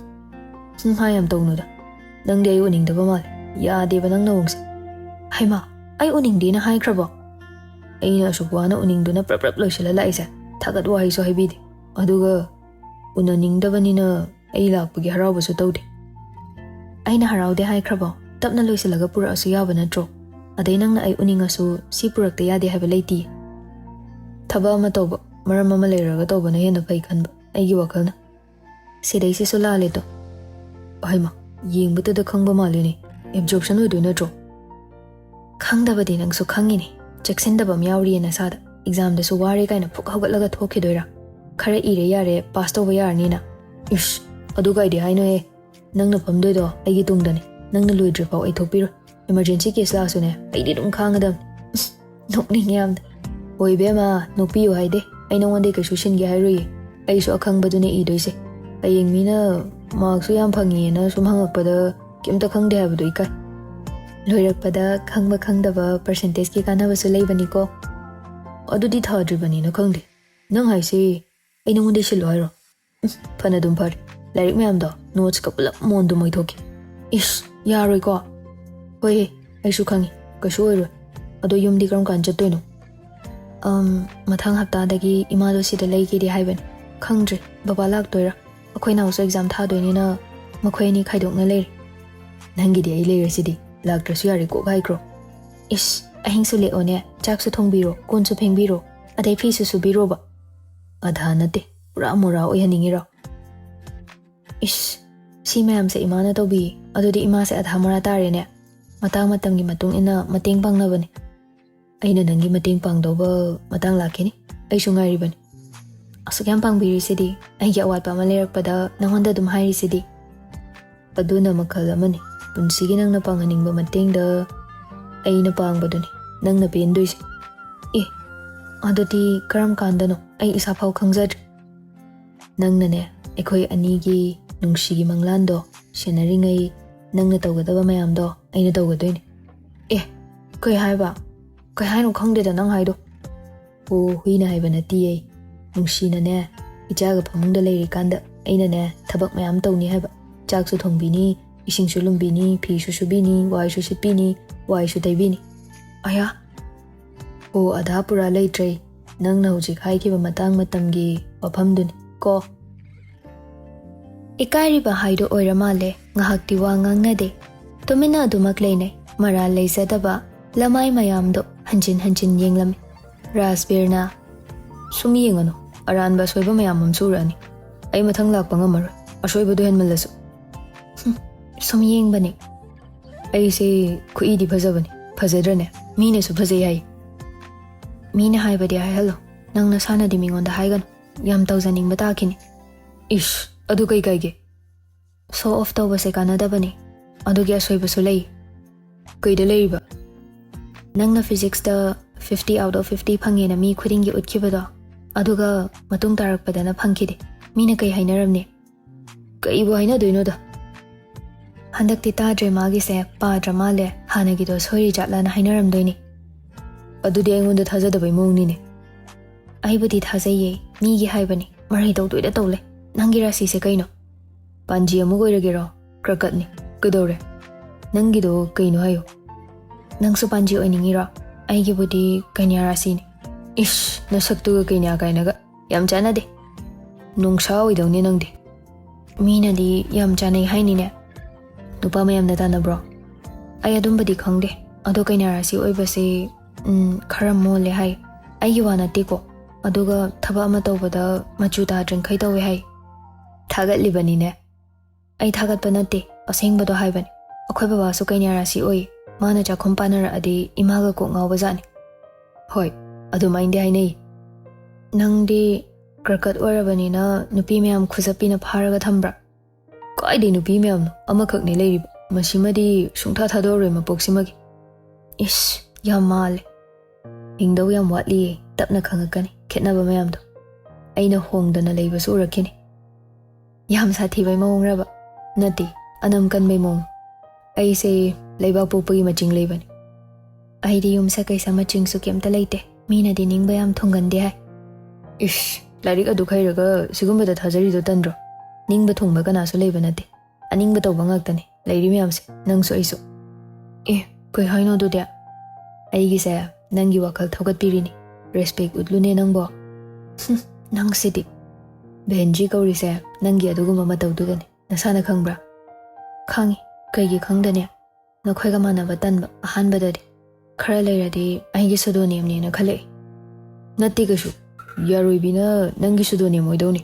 ꯍꯨꯝ, ꯍꯥ ꯌꯥꯝ ꯇꯧꯅꯨꯗ꯫ ꯅꯪꯗꯤ ꯑꯩ ꯎꯅꯤꯡꯗꯕ ꯃꯥꯜꯂꯦ꯫ ꯌꯥꯗꯦꯕ ꯅꯪ ꯅꯑꯣꯡꯁꯦ꯫ ꯍꯩꯃꯥ, ꯑꯩ ꯎꯅꯤꯡꯗꯦꯅ ꯍꯥꯏꯈ꯭ꯔꯕꯣ? ꯑꯩꯅ ꯑꯁꯨꯛ ꯋꯥꯅ ꯎꯅꯤꯡꯗꯨꯅ ꯄ꯭ꯔꯞ ꯄ꯭ꯔꯞ ꯂꯣꯏꯁꯤꯜꯂ ꯂꯥꯛꯏꯁꯦ ꯊꯥꯒꯠ ꯋꯥꯍꯩꯁꯨ ꯍꯥꯏꯕꯤꯗꯦ꯫ ꯑꯗꯨꯒ ꯎꯅꯅꯤꯡꯗꯕꯅꯤꯅ ꯑꯩ ꯂꯥꯛꯄꯒꯤ ꯍꯔꯥꯎꯕꯁꯨ ꯇꯧꯗꯦ꯫ ꯑꯩꯅ ꯍꯔꯥꯎꯗꯦ ꯍꯥꯏꯈ꯭ꯔꯕꯣ? ꯇꯞꯅ ꯂꯣꯏꯁꯤꯜꯂꯒ ꯄꯨꯔꯛꯑꯁꯨ ꯌꯥꯕ ꯅꯠꯇ꯭ꯔꯣ? ꯑꯗꯩ ꯅꯪꯅ ꯑꯩ ꯎꯅꯤꯡꯉꯁꯨ ꯁꯤ ꯄꯨꯔꯛꯇ ꯌꯥꯗꯦ ꯍꯥꯏꯕ ꯂꯩꯇꯤꯌꯦ꯫ ꯊꯕꯛ ꯑꯃ ꯇꯧꯕ, ꯃꯔꯝ ꯑꯃ ꯂꯩꯔꯒ ꯇꯧꯕꯅ ꯍꯦꯟꯅ ꯐꯩ ꯈꯟꯕ ꯑꯩꯒꯤ ꯋꯥꯈꯜꯅ꯫ ꯁꯤꯗꯩꯁꯤꯁꯨ ꯂꯥꯜꯂꯦꯗꯣ꯫ ꯍꯩꯃꯥ, ꯌꯦꯡꯕꯗꯨꯗ ꯈꯪꯕ ꯃꯥꯜꯂꯤꯅꯦ꯫ Absorption ꯑꯣꯏꯗꯣꯏ ꯅꯠꯇ꯭ꯔꯣ? ꯈꯪꯗꯕꯗꯤ ꯅꯪꯁꯨ ꯈꯪꯉꯤꯅꯦ꯫ ꯆꯦꯛꯁꯤꯟꯗꯕ ꯑꯃ ꯌꯥꯎꯔꯤꯌꯦ ꯅꯁꯥꯗ꯫ ꯑꯦꯛꯖꯥꯝꯗꯁꯨ ꯋꯥꯔꯦ ꯀꯥꯏꯅ ꯐꯨꯛ ꯍꯧꯒꯠꯂꯒ ꯊꯣꯛꯈꯤꯗꯣꯏꯔꯥ? ꯈꯔ ꯏꯔꯦ ꯌꯥꯔꯦ, ꯄꯥꯁ ꯇꯧꯕ ꯌꯥꯔꯅꯤꯅ꯫ ꯏꯁ, ꯑꯗꯨ ꯀꯥꯏꯗꯤ ꯍꯥꯏꯅꯣꯍꯦ꯫ ꯅꯪꯅ ꯐꯝꯗꯣꯏꯗꯣ ꯑꯩꯒꯤ ꯇꯨꯡꯗꯅꯤ꯫ ꯅꯪꯅ ꯂꯣꯏꯗ꯭ꯔꯤꯐꯥꯎ ꯑꯩ ꯊꯣꯛꯄꯤꯔꯣꯏ꯫ Emergency case ꯂꯥꯛꯑꯁꯨꯅꯦ, ꯑꯩꯗꯤ ꯑꯗꯨꯝ ꯈꯥꯡꯒꯗꯕꯅꯤ꯫ ꯅꯣꯛꯅꯤꯡꯉꯦ ꯌꯥꯝꯅ꯫ ꯍꯣꯏ ꯏꯕꯦꯝꯃ, ꯅꯣꯛꯄꯤꯌꯨ ꯍꯥꯏꯗꯦ꯫ ꯑꯩ ꯅꯉꯣꯟꯗꯩ ꯀꯩꯁꯨ ꯁꯤꯟꯒꯦ ꯍꯥꯏꯔꯣꯏꯌꯦ꯫ ꯑꯩꯁꯨ ꯑꯈꯪꯕꯗꯨꯅꯦ ꯏꯗꯣꯏꯁꯦ꯫ ꯍꯌꯦꯡ ꯃꯤꯅ mark ꯁꯨ ꯌꯥꯝ ꯐꯪꯉꯦꯅ ꯁꯨꯝ ꯍꯪꯉꯛꯄꯗ ꯀꯩꯝꯇ ꯈꯪꯗꯦ ꯍꯥꯏꯕꯗꯣ ꯏꯀꯥꯏ꯫ ꯂꯣꯏꯔꯛꯄꯗ ꯈꯪꯕ ꯈꯪꯗꯕ percentage ꯀꯤ ꯀꯥꯟꯅꯕꯁꯨ ꯂꯩꯕꯅꯤꯀꯣ꯫ ꯑꯗꯨꯗꯤ ꯊꯥꯗ꯭ꯔꯤꯕꯅꯤꯅ ꯈꯪꯗꯦ꯫ ꯅꯪ ꯍꯥꯏꯁꯦ ꯑꯩ ꯅꯉꯣꯟꯗꯩ ꯁꯤꯜꯂꯣ ꯍꯥꯏꯔꯣ? ꯎꯝ, ꯐꯅ ꯑꯗꯨꯝ ꯐꯔꯦ꯫ ꯂꯥꯏꯔꯤꯛ ꯃꯌꯥꯝꯗꯣ notes ꯀ ꯄꯨꯂꯞ ꯃꯣꯟꯗꯨ ꯃꯣꯏꯊꯣꯛꯀꯦ꯫ ꯏꯁ, ꯌꯥꯔꯣꯏꯀꯣ꯫ ꯍꯣꯏꯍꯦ, ꯑꯩꯁꯨ ꯈꯪꯉꯤ, ꯀꯩꯁꯨ ꯑꯣꯏꯔꯣꯏ꯫ ꯑꯗꯣ ꯌꯨꯝꯗꯤ ꯀꯔꯝ ꯀꯥꯟ ꯆꯠꯇꯣꯏꯅꯣ? ꯑꯝ, ꯃꯊꯪ ꯍꯞꯇꯥꯗꯒꯤ ꯏꯃꯥꯗꯣ ꯁꯤꯗ ꯂꯩꯒꯦꯗꯤ ꯍꯥꯏꯕꯅꯤ꯫ ꯈꯪꯗ꯭ꯔꯤ, ꯕꯕꯥ ꯂꯥꯛꯇꯣꯏꯔꯥ? ꯑꯩꯈꯣꯏ ꯅꯥꯎꯁꯨ exam ꯊꯥꯗꯣꯏꯅꯤꯅ ꯃꯈꯣꯏ ꯑꯅꯤ ꯈꯥꯏꯗꯣꯛꯅ ꯂꯩꯔꯦ꯫ ꯅꯪꯒꯤꯗꯤ ꯑꯩ ꯂꯩꯔꯁꯤꯗꯤ, ꯂꯥꯛꯇ꯭ꯔꯁꯨ ꯌꯥꯔꯦ ꯀꯣꯛ ꯍꯥꯏꯈ꯭ꯔꯣ꯫ ꯏꯁ, ꯑꯍꯤꯡꯁꯨ ꯂꯦꯛꯑꯣꯅꯦ, ꯆꯥꯛꯁꯨ ꯊꯣꯡꯕꯤꯔꯣ, ꯀꯣꯟꯁꯨ ꯐꯦꯡꯕꯤꯔꯣ, ꯑꯗꯩ ꯐꯤꯁꯨ ꯁꯨꯕꯤꯔꯣꯕ꯫ ꯑꯙꯥ ꯅꯠꯇꯦ, ꯄꯨꯔꯥ ꯃꯣꯔꯥ ꯑꯣꯏꯍꯟꯅꯤꯡꯉꯤꯔꯣ? ꯏꯁ, ꯁꯤ ꯃꯌꯥꯝꯁꯦ ꯏꯃꯥꯅ ꯇꯧꯕꯤ꯫ ꯑꯗꯨꯗꯤ ꯏꯃꯥꯁꯦ ꯑꯙꯥ ꯃꯣꯔꯥ ꯇꯥꯔꯦꯅꯦ꯫ ꯃꯇꯥꯡ ꯃꯇꯝꯒꯤ ꯃꯇꯨꯡ ꯏꯟꯅ ꯃꯇꯦꯡ ꯄꯥꯡꯅꯕꯅꯦ꯫ ꯑꯩꯅ ꯅꯪꯒꯤ ꯃꯇꯦꯡ ꯄꯥꯡꯗꯧꯕ ꯃꯇꯥꯡ ꯂꯥꯛꯈꯤꯅꯤ꯫ ꯑꯩꯁꯨ ꯉꯥꯏꯔꯤꯕꯅꯤ꯫ ꯑꯁꯨꯛ ꯌꯥꯝ ꯄꯥꯡꯕꯤꯔꯤꯁꯤꯗꯤ, ꯑꯩꯒꯤ ꯑꯋꯥꯠꯄ ꯑꯃ ꯂꯩꯔꯛꯄꯗ ꯅꯪꯉꯣꯟꯗ ꯑꯗꯨꯝ ꯍꯥꯏꯔꯤꯁꯤꯗꯤ꯫ ꯑꯗꯨꯅ ꯃꯈꯜ ꯑꯃꯅꯤ꯫ ꯄꯨꯟꯁꯤꯒꯤ ꯅꯪꯅ ꯄꯥꯡꯍꯟꯅꯤꯡꯕ ꯃꯇꯦꯡꯗ ꯑꯩꯅ ꯄꯥꯡꯕꯗꯨꯅꯤ ꯅꯪꯅ ꯄꯦꯟꯗꯣꯏꯁꯦ꯫ ꯑꯦ, ꯑꯗꯨꯗꯤ ꯀꯔꯝ ꯀꯥꯟꯗꯅꯣ? ꯑꯩ ꯏꯁꯥꯐꯥꯎ ꯈꯪꯖꯗ꯭ꯔꯦ꯫ ꯅꯪꯅꯅꯦ, ꯑꯩꯈꯣꯏ ꯑꯅꯤꯒꯤ ꯅꯨꯡꯁꯤꯒꯤ ꯃꯪꯂꯥꯟꯗꯣ ꯁꯦꯟꯅꯔꯤꯉꯩ ꯅꯪꯅ ꯇꯧꯒꯗꯕ ꯃꯌꯥꯝꯗꯣ ꯑꯩꯅ ꯇꯧꯒꯗꯣꯏꯅꯦ꯫ ꯑꯦ, ꯀꯩ ꯍꯥꯏꯕ? ꯀꯩ ꯍꯥꯏꯅꯣ ꯈꯪꯗꯦꯗ ꯅꯪ ꯍꯥꯏꯗꯣ꯫ ꯑꯣ, ꯍꯨꯏꯅ ꯍꯥꯏꯕ ꯅꯠꯇꯤꯌꯦ꯫ ꯅꯨꯡꯁꯤꯅꯅꯦ, ꯏꯆꯥꯒ ꯐꯃꯨꯡꯗ ꯂꯩꯔꯤꯀꯥꯟꯗ ꯑꯩꯅꯅꯦ ꯊꯕꯛ ꯃꯌꯥꯝ ꯇꯧꯅꯤ ꯍꯥꯏꯕ꯫ ꯆꯥꯛꯁꯨ ꯊꯣꯡꯕꯤꯅꯤ, ꯏꯁꯤꯡꯁꯨ ꯂꯨꯝꯕꯤꯅꯤ, ꯐꯤꯁꯨ ꯁꯨꯕꯤꯅꯤ, ꯋꯥꯏꯁꯨ ꯁꯤꯠꯄꯤꯅꯤ, ꯋꯥꯏꯁꯨ ꯇꯩꯕꯤꯅꯤ꯫ ꯑꯌꯥ! ꯑꯣ, ꯑꯙꯥ ꯄꯨꯔꯥ ꯂꯩꯇ꯭ꯔꯦ꯫ ꯅꯪꯅ ꯍꯧꯖꯤꯛ ꯍꯥꯏꯈꯤꯕ ꯃꯇꯥꯡ ꯃꯇꯝꯒꯤ ꯋꯥꯐꯝꯗꯨꯅꯤ ꯀꯣ꯫ ꯏꯀꯥꯏꯔꯤꯕ ꯍꯥꯏꯗꯣ ꯑꯣꯏꯔ ꯃꯥꯜꯂꯦ꯫ ꯉꯥꯏꯍꯥꯛꯇꯤ ꯋꯥ ꯉꯥꯡꯅꯗꯦ꯫ ꯇꯨꯃꯤꯟꯅ ꯑꯗꯨꯃꯛ ꯂꯩꯅꯩ꯫ ꯃꯔꯥꯜ ꯂꯩꯖꯗꯕ ꯂꯃꯥꯏ ꯃꯌꯥꯝꯗꯣ ꯍꯟꯖꯤꯟ ꯍꯟꯖꯤꯟ ꯌꯦꯡꯂꯝꯃꯤ꯫ ꯔꯥꯖꯕꯤꯔꯅ, "ꯁꯨꯝ ꯌꯦꯡꯉꯅꯨ, ꯑꯔꯥꯟꯕ ꯑꯁꯣꯏꯕ ꯃꯌꯥꯝ ꯑꯃꯁꯨ ꯎꯔꯛꯑꯅꯤ꯫ ꯑꯩ ꯃꯊꯪ ꯂꯥꯛꯄ ꯉꯝꯃꯔꯣꯏ, ꯑꯁꯣꯏꯕꯗꯨ ꯍꯦꯟꯃꯜꯂꯁꯨ꯫" "ꯍꯨꯝ, ꯁꯨꯝ ꯌꯦꯡꯕꯅꯤ꯫ ꯑꯩꯁꯦ ꯈꯨꯏꯗꯤ ꯐꯖꯕꯅꯤ, ꯐꯖꯗ꯭ꯔꯅꯦ? ꯃꯤꯅꯁꯨ ꯐꯖꯩ ꯍꯥꯏ꯫" "ꯃꯤꯅ ꯍꯥꯏꯕꯗꯤ ꯍꯥꯏꯍꯜꯂꯣ, ꯅꯪ ꯅꯁꯥꯅꯗꯤ ꯃꯤꯉꯣꯟꯗ ꯍꯥꯏꯒꯅꯨ꯫ ꯌꯥꯝ ꯇꯧꯖꯅꯤꯡꯕ ꯇꯥꯈꯤꯅꯤ꯫" "ꯏꯁ, ꯑꯗꯨ ꯀꯩ ꯀꯥꯏꯒꯦ? Show off ꯇꯧꯕꯁꯦ ꯀꯥꯟꯅꯗꯕꯅꯤ꯫ ꯑꯗꯨꯒꯤ ꯑꯁꯣꯏꯕꯁꯨ ꯂꯩ꯫" "ꯀꯩꯗ ꯂꯩꯔꯤꯕ?" "ꯅꯪꯅ physicsꯇ fifty out of fifty ꯐꯪꯉꯦꯅ ꯃꯤ ꯈꯨꯗꯤꯡꯒꯤ ꯎꯠꯈꯤꯕꯗꯣ, ꯑꯗꯨꯒ ꯃꯇꯨꯡ ꯇꯥꯔꯛꯄꯗꯅ ꯐꯪꯈꯤꯗꯦ꯫ ꯃꯤꯅ ꯀꯩ ꯍꯥꯏꯅꯔꯝꯅꯤ?" "ꯀꯩꯕꯨ ꯍꯥꯏꯅꯗꯣꯏꯅꯣꯗ?" "ꯍꯟꯗꯛꯇꯤ ꯇꯥꯗ꯭ꯔꯦ ꯃꯥꯒꯤꯁꯦ, ꯄꯥꯗ꯭ꯔ ꯃꯥꯜꯂꯦ, ꯍꯥꯟꯅꯒꯤꯗꯣ ꯁꯣꯏꯔꯤ ꯖꯥꯠꯂꯥꯅ ꯍꯥꯏꯅꯔꯝꯗꯣꯏꯅꯤ꯫" "ꯑꯗꯨꯗꯤ ꯑꯩꯉꯣꯟꯗ ꯊꯥꯖꯗꯕꯩ ꯃꯑꯣꯡꯅꯤꯅꯦ꯫" "ꯑꯩꯕꯨꯗꯤ ꯊꯥꯖꯩꯌꯦ, ꯃꯤꯒꯤ ꯍꯥꯏꯕꯅꯤ, ꯃꯔꯩ ꯇꯧꯗꯣꯏꯗ ꯇꯧ ꯂꯩ꯫ ꯅꯪꯒꯤ ꯔꯥꯁꯤꯁꯦ ꯀꯩꯅꯣ?" "ꯄꯥꯟꯖꯤ ꯑꯃꯨꯛ ꯑꯣꯏꯔꯒꯦꯔꯣ? ꯀ꯭ꯔꯀꯠꯅꯤ꯫ ꯀꯩꯗꯧꯔꯦ? ꯅꯪꯒꯤꯗꯣ ꯀꯩꯅꯣ ꯍꯥꯏꯌꯣ꯫" "ꯅꯪꯁꯨ ꯄꯥꯟꯖꯤ ꯑꯣꯏꯅꯤꯡꯉꯤꯔꯣ? ꯑꯩꯒꯤꯕꯨꯗꯤ ꯀꯩꯅ꯭ꯌꯥ ꯔꯥꯁꯤꯅꯤ꯫" "ꯏꯁ, ꯅꯁꯛꯇꯨꯒ ꯀꯩꯅ꯭ꯌꯥ ꯀꯥꯏꯅꯒ꯫ ꯌꯥꯝ ꯆꯥꯟꯅꯗꯦ꯫ ꯅꯣꯡꯁꯥ ꯑꯣꯏꯗꯧꯅꯦ ꯅꯪꯗꯤ꯫" "ꯃꯤꯅꯗꯤ ꯌꯥꯝ ꯆꯥꯟꯅꯩ ꯍꯥꯏꯅꯤꯅꯦ꯫ ꯅꯨꯄꯥ ꯃꯌꯥꯝꯅ ꯇꯥꯟꯅꯕ꯭ꯔꯣ?" "ꯑꯩ ꯑꯗꯨꯝꯕꯗꯤ ꯈꯪꯗꯦ꯫ ꯑꯗꯣ ꯀꯩꯅ꯭ꯌꯥ ꯔꯥꯁꯤ ꯑꯣꯏꯕꯁꯦ, ꯎꯝ, ꯈꯔ ꯃꯣꯜꯂꯦ ꯍꯥꯏ꯫ ꯑꯩꯒꯤ ꯋꯥ ꯅꯠꯇꯦꯀꯣ, ꯑꯗꯨꯒ ꯊꯕꯛ ꯑꯃ ꯇꯧꯕꯗ ꯃꯆꯨ ꯇꯥꯗ꯭ꯔꯤꯡꯈꯩ ꯇꯧꯋꯦ ꯍꯥꯏ꯫ ꯊꯥꯒꯠꯂꯤꯕꯅꯤꯅꯦ꯫ ꯑꯩ ꯊꯥꯒꯠꯄ ꯅꯠꯇꯦ, ꯑꯁꯦꯡꯕꯗꯣ ꯍꯥꯏꯕꯅꯤ꯫ ꯑꯩꯈꯣꯏ ꯕꯕꯥꯁꯨ ꯀꯩꯅ꯭ꯌꯥ ꯔꯥꯁꯤ ꯑꯣꯏ꯫ ꯃꯥꯅ ꯆꯥꯛꯈꯨꯝ ꯄꯥꯟꯅꯔꯛꯑꯗꯤ ꯏꯃꯥꯒ ꯀꯣꯛ ꯉꯥꯎꯕꯖꯥꯠꯅꯤ꯫ ꯍꯣꯏ, ꯑꯗꯨꯃꯥꯏꯅꯗꯤ ꯍꯥꯏꯅꯩ꯫ ꯅꯪꯗꯤ ꯀ꯭ꯔꯀꯠ ꯑꯣꯏꯔꯕꯅꯤꯅ ꯅꯨꯄꯤ ꯃꯌꯥꯝ ꯈꯨꯖꯞꯄꯤꯅ ꯐꯥꯔꯒ ꯊꯝꯕ꯭ꯔꯥ? ꯀꯥꯏꯗꯩ ꯅꯨꯄꯤ ꯃꯌꯥꯝꯅꯣ? ꯑꯃꯈꯛꯅꯦ ꯂꯩꯔꯤꯕ꯫ ꯃꯁꯤꯃꯗꯤ ꯁꯨꯡꯊꯥ ꯊꯥꯗꯣꯛꯑꯔꯣꯏ ꯃꯄꯣꯛꯁꯤꯃꯒꯤ꯫ ꯏꯁ, ꯌꯥꯝ ꯃꯥꯜꯂꯦ꯫ ꯍꯤꯡꯗꯧ ꯌꯥꯝ ꯋꯥꯠꯂꯤꯌꯦ꯫ ꯇꯞꯅ ꯈꯪꯉꯛꯀꯅꯤ ꯈꯦꯠꯅꯕ ꯃꯌꯥꯝꯗꯣ꯫ ꯑꯩꯅ ꯍꯣꯡꯗꯅ ꯂꯩꯕꯁꯨ ꯎꯔꯛꯈꯤꯅꯤ꯫ ꯌꯥꯝ ꯁꯥꯊꯤꯕꯩ ꯃꯑꯣꯡꯔꯕ? ꯅꯠꯇꯦ, ꯑꯅꯝ ꯀꯟꯕꯩ ꯃꯑꯣꯡ꯫ ꯑꯩꯁꯦ ꯂꯩꯕꯥꯛ ꯄꯣꯛꯄꯒꯤ ꯃꯆꯤꯡ ꯂꯩꯕꯅꯤ꯫ ꯑꯩꯗꯤ ꯌꯨꯝꯁ ꯀꯩꯁ ꯃꯆꯤꯡꯁꯨ ꯀꯩꯝꯇ ꯂꯩꯇꯦ꯫ ꯃꯤꯅꯗꯤ ꯅꯤꯡꯕ ꯌꯥꯝ ꯊꯨꯡꯒꯟꯗꯦ ꯍꯥꯏ꯫ ꯏꯁ, ꯂꯥꯏꯔꯤꯛ ꯑꯗꯨꯛ ꯍꯩꯔꯒ ꯁꯤꯒꯨꯝꯕꯗ ꯊꯥꯖꯔꯤꯗꯣ ꯇꯟꯗ꯭ꯔꯣ? ꯅꯤꯡꯕ ꯊꯨꯡꯕ ꯀꯅꯥꯁꯨ ꯂꯩꯕ ꯅꯠꯇꯦ꯫ ꯑꯅꯤꯡꯕ ꯇꯧꯕ ꯉꯥꯛꯇꯅꯤ ꯂꯩꯔꯤ ꯃꯌꯥꯝꯁꯦ, ꯅꯪꯁꯨ ꯑꯩꯁꯨ꯫ ꯑꯦ, ꯀꯩ ꯍꯥꯏꯅꯣ ꯑꯗꯨꯗꯤ? ꯑꯩꯒꯤꯁꯦ ꯅꯪꯒꯤ ꯋꯥꯈꯜ ꯊꯧꯒꯠꯄꯤꯔꯤꯅꯤ꯫ ꯔꯦꯁꯄꯦꯛ ꯎꯠꯂꯨꯅꯦ ꯅꯪꯕꯣ꯫ ꯍꯨꯝ, ꯅꯪꯁꯤꯗꯤ꯫ ꯕꯦꯟꯖꯤ ꯀꯧꯔꯤꯁꯦ ꯅꯪꯒꯤ ꯑꯗꯨꯒꯨꯝꯕ ꯃꯇꯧꯗꯨꯗꯅꯤ꯫ ꯅꯁꯥꯅ ꯈꯪꯕ꯭ꯔꯥ? ꯈꯪꯉꯤ꯫ ꯀꯩꯒꯤ ꯈꯪꯗꯅꯤ? ꯅꯈꯣꯏꯒ ꯃꯥꯟꯅꯕ ꯇꯟꯕ ꯑꯍꯥꯟꯕꯗꯗꯤ꯫ ꯈꯔ ꯂꯩꯔꯗꯤ ꯑꯩꯒꯤ ꯁꯨꯗꯣꯅꯦꯝꯅꯦꯅ ꯈꯜꯂꯛꯏ꯫ ꯅꯠꯇꯦ ꯀꯩꯁꯨ꯫ ꯌꯥꯔꯣꯏꯕꯤꯅ ꯅꯪꯒꯤ ꯁꯨꯗꯣꯅꯦꯝ ꯑꯣꯏꯗꯧꯅꯤ꯫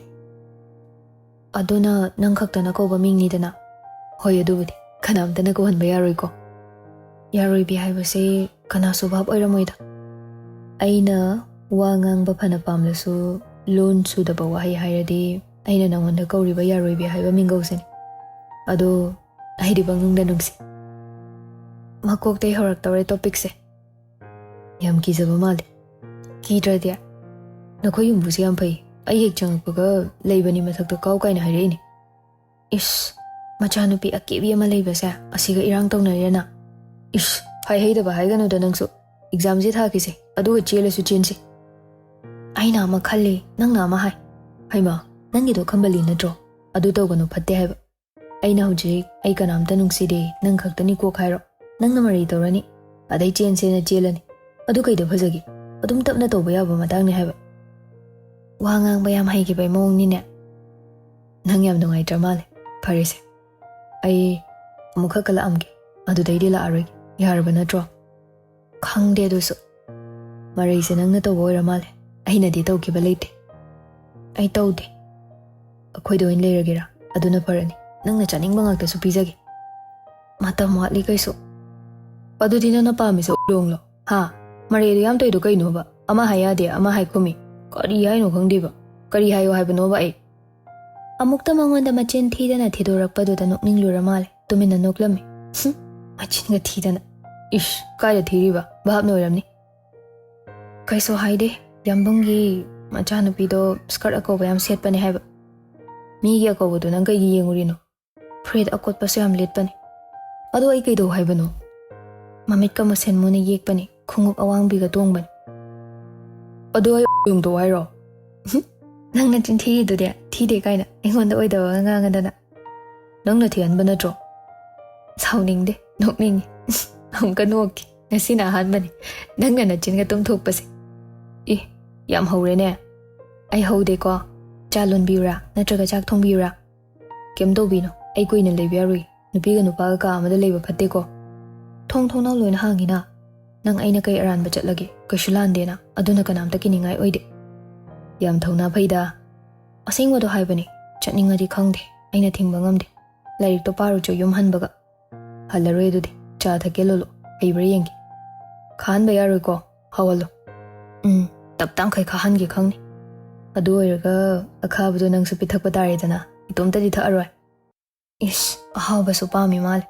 ꯑꯗꯨꯅ ꯅꯪ ꯈꯛꯇꯅ ꯀꯧꯕ ꯃꯤꯡꯅꯤꯗꯅ꯫ ꯍꯣꯏ, ꯑꯗꯨꯕꯨꯗꯤ ꯀꯅꯥꯝꯇꯅ ꯀꯧꯍꯟꯕ ꯌꯥꯔꯣꯏꯀꯣ꯫ ꯌꯥꯔꯣꯏꯕꯤ ꯍꯥꯏꯕꯁꯦ ꯀꯅꯥꯁꯨ ꯚꯥꯞ ꯑꯣꯏꯔꯝꯃꯣꯏꯗ꯫ ꯑꯩꯅ ꯋꯥ ꯉꯥꯡꯕ ꯐꯅ ꯄꯥꯝꯂꯁꯨ, ꯂꯣꯟ ꯁꯨꯗꯕ ꯋꯥꯍꯩ ꯍꯥꯏꯔꯗꯤ ꯑꯩꯅ ꯅꯉꯣꯟꯗ ꯀꯧꯔꯤꯕ ꯌꯥꯔꯣꯏꯕꯤ ꯍꯥꯏꯕ ꯃꯤꯡꯒꯧꯁꯤꯅꯤ꯫ ꯑꯗꯣ ꯑꯩꯗꯤ ꯄꯪꯅꯨꯡꯗ ꯅꯨꯡꯁꯤ꯫ ꯃꯀꯣꯛꯇꯩ ꯍꯧꯔꯛꯇꯧꯔꯦ ꯇꯣꯄꯤꯛꯁꯦ꯫ ꯌꯥꯝ ꯀꯤꯖꯕ ꯃꯥꯜꯂꯦ꯫ ꯀꯤꯗ꯭ꯔꯗꯤ? ꯅꯈꯣꯏ ꯌꯨꯝꯕꯨꯁꯦ ꯌꯥꯝ ꯐꯩ꯫ ꯑꯩ ꯍꯦꯛ ꯆꯪꯉꯛꯄꯒ ꯂꯩꯕꯅꯤ ꯃꯊꯛꯇ ꯀꯥꯎ ꯀꯥꯏꯅ ꯍꯥꯏꯔꯛꯏꯅꯦ꯫ ꯏꯁ, ꯃꯆꯥꯅꯨꯄꯤ ꯑꯀꯦꯕꯤ ꯑꯃ ꯂꯩꯕꯁꯦ ꯑꯁꯤꯒ ꯏꯔꯥꯡ ꯇꯧꯅꯔꯦꯅ꯫ ꯏꯁ, ꯍꯥꯏꯍꯩꯗꯕ ꯍꯥꯏꯒꯅꯨꯗ ꯅꯪꯁꯨ꯫ ꯑꯦꯛꯖꯥꯝꯁꯦ ꯊꯥꯈꯤꯁꯦ, ꯑꯗꯨꯒ ꯆꯦꯜꯂꯁꯨ ꯆꯦꯟꯁꯤ꯫ ꯑꯩꯅ ꯑꯃ ꯈꯜꯂꯤ, ꯅꯪꯅ ꯑꯃ ꯍꯥꯏ꯫ ꯍꯩꯃꯥ, ꯅꯪꯒꯤꯗꯣ ꯈꯝꯕꯜꯂꯤ ꯅꯠꯇ꯭ꯔꯣ? ꯑꯗꯨ ꯇꯧꯒꯅꯨ, ꯐꯠꯇꯦ ꯍꯥꯏꯕ꯫ ꯑꯩꯅ ꯍꯧꯖꯤꯛ ꯑꯩ ꯀꯅꯥꯝꯇ ꯅꯨꯡꯁꯤꯗꯦ, ꯅꯪ ꯈꯛꯇꯅꯤ ꯀꯣꯛ ꯍꯥꯏꯔꯣ꯫ ꯅꯪꯅ ꯃꯔꯩ ꯇꯧꯔꯅꯤ, ꯑꯗꯩ ꯆꯦꯟꯁꯦꯅ ꯆꯦꯜꯂꯅꯤ꯫ ꯑꯗꯨ ꯀꯩꯗ ꯐꯖꯒꯦ? ꯑꯗꯨꯝ ꯇꯞꯅ ꯇꯧꯕ ꯌꯥꯕ ꯃꯇꯥꯡꯅꯤ ꯍꯥꯏꯕ꯫ ꯋꯥ ꯉꯥꯡꯕ ꯌꯥꯝ ꯍꯩꯈꯤꯕꯩ ꯃꯑꯣꯡꯅꯤꯅꯦ꯫ ꯅꯪ ꯌꯥꯝ ꯅꯨꯡꯉꯥꯏꯇ꯭ꯔ ꯃꯥꯜꯂꯦ꯫ ꯐꯔꯦꯁꯦ, ꯑꯩ ꯑꯃꯨꯛꯈꯛ ꯀꯜꯂꯛꯑꯝꯒꯦ, ꯑꯗꯨꯗꯩꯗꯤ ꯂꯥꯛꯑꯔꯣꯏꯒꯦ꯫ ꯌꯥꯔꯕ ꯅꯠꯇ꯭ꯔꯣ? ꯈꯪꯗꯦ ꯑꯗꯨꯁꯨ꯫ ꯃꯔꯩꯁꯦ ꯅꯪꯅ ꯇꯧꯕ ꯑꯣꯏꯔ ꯃꯥꯜꯂꯦ꯫ ꯑꯩꯅꯗꯤ ꯇꯧꯈꯤꯕ ꯂꯩꯇꯦ꯫ ꯑꯩ ꯇꯧꯗꯦ꯫ ꯑꯩꯈꯣꯏꯗ ꯑꯣꯏꯅ ꯂꯩꯔꯒꯦꯔꯥ? ꯑꯗꯨꯅ ꯐꯔꯅꯤ꯫ ꯅꯪꯅ ꯆꯥꯅꯤꯡꯕ ꯉꯥꯛꯇꯁꯨ ꯄꯤꯖꯒꯦ꯫ ꯃꯇꯝ ꯋꯥꯠꯂꯤ ꯀꯩꯁꯨ꯫ ꯑꯗꯨꯗꯤ ꯅꯪꯅ ꯄꯥꯝꯃꯤꯁꯦ ꯎꯂꯣꯡꯂꯣ? ꯍꯥ? ꯃꯔꯩꯗꯣ ꯌꯥꯝ ꯇꯧꯏꯗꯣ ꯀꯩꯅꯣꯕ? ꯑꯃ ꯍꯥꯏ ꯌꯥꯗꯦ, ꯑꯃ ꯍꯥꯏ ꯈꯨꯝꯃꯤ꯫ ꯀꯔꯤ ꯍꯥꯏꯅꯣ ꯈꯪꯗꯦꯕ꯫ ꯀꯔꯤ ꯍꯥꯏꯌꯣ ꯍꯥꯏꯕꯅꯣꯕ ꯑꯩ? ꯑꯃꯨꯛꯇ ꯃꯉꯣꯟꯗ ꯃꯆꯤꯟ ꯊꯤꯗꯅ ꯊꯤꯗꯣꯔꯛꯄꯗꯨꯗ ꯅꯣꯛꯅꯤꯡꯂꯨꯔ ꯃꯥꯜꯂꯦ꯫ ꯇꯨꯃꯤꯟꯅ ꯅꯣꯛꯂꯝꯃꯤ꯫ ꯍꯨꯝ, ꯃꯆꯤꯟꯒ ꯊꯤꯗꯅ꯫ ꯏꯁ, ꯀꯥꯏꯗ ꯊꯤꯔꯤꯕ? ꯚꯥꯞꯅ ꯑꯣꯏꯔꯝꯅꯤ꯫ ꯀꯩꯁꯨ ꯍꯥꯏꯗꯦ꯫ ꯌꯥꯝꯕꯨꯡꯒꯤ ꯃꯆꯥꯅꯨꯄꯤꯗꯣ ꯁ꯭ꯀꯔꯠ ꯑꯀꯧꯕ ꯌꯥꯝ ꯁꯦꯠꯄꯅꯦ ꯍꯥꯏꯕ꯫ ꯃꯤꯒꯤ ꯑꯀꯧꯕꯗꯣ ꯅꯪ ꯀꯩꯒꯤ ꯌꯦꯡꯉꯨꯔꯤꯅꯣ? ꯐꯨꯔꯤꯠ ꯑꯀꯣꯠꯄꯁꯨ ꯌꯥꯝ ꯂꯤꯠꯄꯅꯦ꯫ ꯑꯗꯣ ꯑꯩ ꯀꯩꯗꯧ ꯍꯥꯏꯕꯅꯣ? ꯃꯃꯤꯠꯀ ꯃꯁꯦꯟ ꯃꯨꯅ ꯌꯦꯛꯄꯅꯦ, ꯈꯣꯡꯎꯞ ꯑꯋꯥꯡꯕꯤꯒ ꯇꯣꯡꯕꯅꯦ꯫ ꯑꯗꯣ ꯑꯩ ꯌꯦꯡꯗꯧ ꯍꯥꯏꯔꯣ? ꯅꯪꯅ ꯆꯤꯟꯊꯤꯔꯤꯗꯨꯗꯤ, ꯊꯤꯗꯦ ꯀꯥꯏꯅ ꯑꯩꯉꯣꯟꯗ ꯑꯣꯏꯗꯕꯒ ꯉꯥꯡꯉꯗꯅ꯫ ꯅꯪꯅ ꯊꯤꯍꯟꯕ ꯅꯠꯇ꯭ꯔꯣ? ꯁꯥꯎꯅꯤꯡꯗꯦ, ꯅꯣꯛꯅꯤꯡꯉꯤ꯫ ꯑꯃꯨꯛꯀ ꯅꯣꯛꯀꯦ, ꯉꯁꯤꯅ ꯑꯍꯥꯟꯕꯅꯤ ꯅꯪꯅ ꯅꯆꯤꯟꯒ ꯇꯨꯝꯊꯣꯛꯄꯁꯦ꯫ ꯑꯦ, ꯌꯥꯝ ꯍꯧꯔꯦꯅꯦ꯫ ꯑꯩ ꯍꯧꯗꯦꯀꯣ꯫ ꯆꯥ ꯂꯣꯟꯕꯤꯌꯨꯔꯥ, ꯅꯠꯇ꯭ꯔꯒ ꯆꯥꯛ ꯊꯣꯡꯕꯤꯌꯨꯔꯥ? ꯀꯩꯝ ꯇꯧꯕꯤꯅꯣ, ꯑꯩ ꯀꯨꯏꯅ ꯂꯩꯕ ꯌꯥꯔꯣꯏ꯫ ꯅꯨꯄꯤꯒ ꯅꯨꯄꯥꯒ ꯀꯥ ꯑꯃꯗ ꯂꯩꯕ ꯐꯠꯇꯦꯀꯣ꯫ ꯊꯣꯡ ꯊꯣꯡꯅꯥꯎ ꯂꯣꯏꯅ ꯍꯥꯡꯉꯤꯅ꯫ ꯅꯪ ꯑꯩꯅ ꯀꯩ ꯑꯔꯥꯟꯕ ꯆꯠꯂꯒꯦ? ꯀꯩꯁꯨ ꯂꯥꯟꯗꯦꯅ, ꯑꯗꯨꯅ ꯀꯅꯥꯝꯇ ꯀꯤꯅꯤꯡꯉꯥꯏ ꯑꯣꯏꯗꯦ꯫ ꯌꯥꯝ ꯊꯧꯅꯥ ꯐꯩꯗ꯫ ꯑꯁꯦꯡꯕꯗꯣ ꯍꯥꯏꯕꯅꯦ, ꯆꯠꯅꯤꯡꯉꯗꯤ ꯈꯪꯗꯦ, ꯑꯩꯅ ꯊꯤꯡꯕ ꯉꯝꯗꯦ꯫ ꯂꯥꯏꯔꯤꯛꯇꯣ ꯄꯥꯔꯨꯆꯣ ꯌꯨꯝ ꯍꯟꯕꯒ꯫ ꯍꯜꯂꯔꯣꯏ ꯑꯗꯨꯗꯤ, ꯆꯥ ꯊꯛꯀꯦ ꯂꯣꯂꯣ, ꯍꯩꯕ꯭ꯔꯥ ꯌꯦꯡꯒꯦ꯫ ꯈꯥꯍꯟꯕ ꯌꯥꯔꯣꯏꯀꯣ, ꯍꯧꯍꯜꯂꯣ꯫ ꯎꯝ, ꯇꯞ ꯇꯥꯡꯈꯩ ꯈꯥꯍꯟꯒꯦ ꯈꯪꯅꯤ꯫ ꯑꯗꯨ ꯑꯣꯏꯔꯒ ꯑꯈꯥꯕꯗꯣ ꯅꯪꯁꯨ ꯄꯤꯊꯛꯄ ꯇꯥꯔꯦꯗꯅ, ꯏꯇꯣꯝꯇꯗꯤ ꯊꯛꯑꯔꯣꯏ꯫ ꯏꯁ, ꯑꯍꯥꯎꯕꯁꯨ ꯄꯥꯝꯃꯤ ꯃꯥꯜꯂꯦ꯫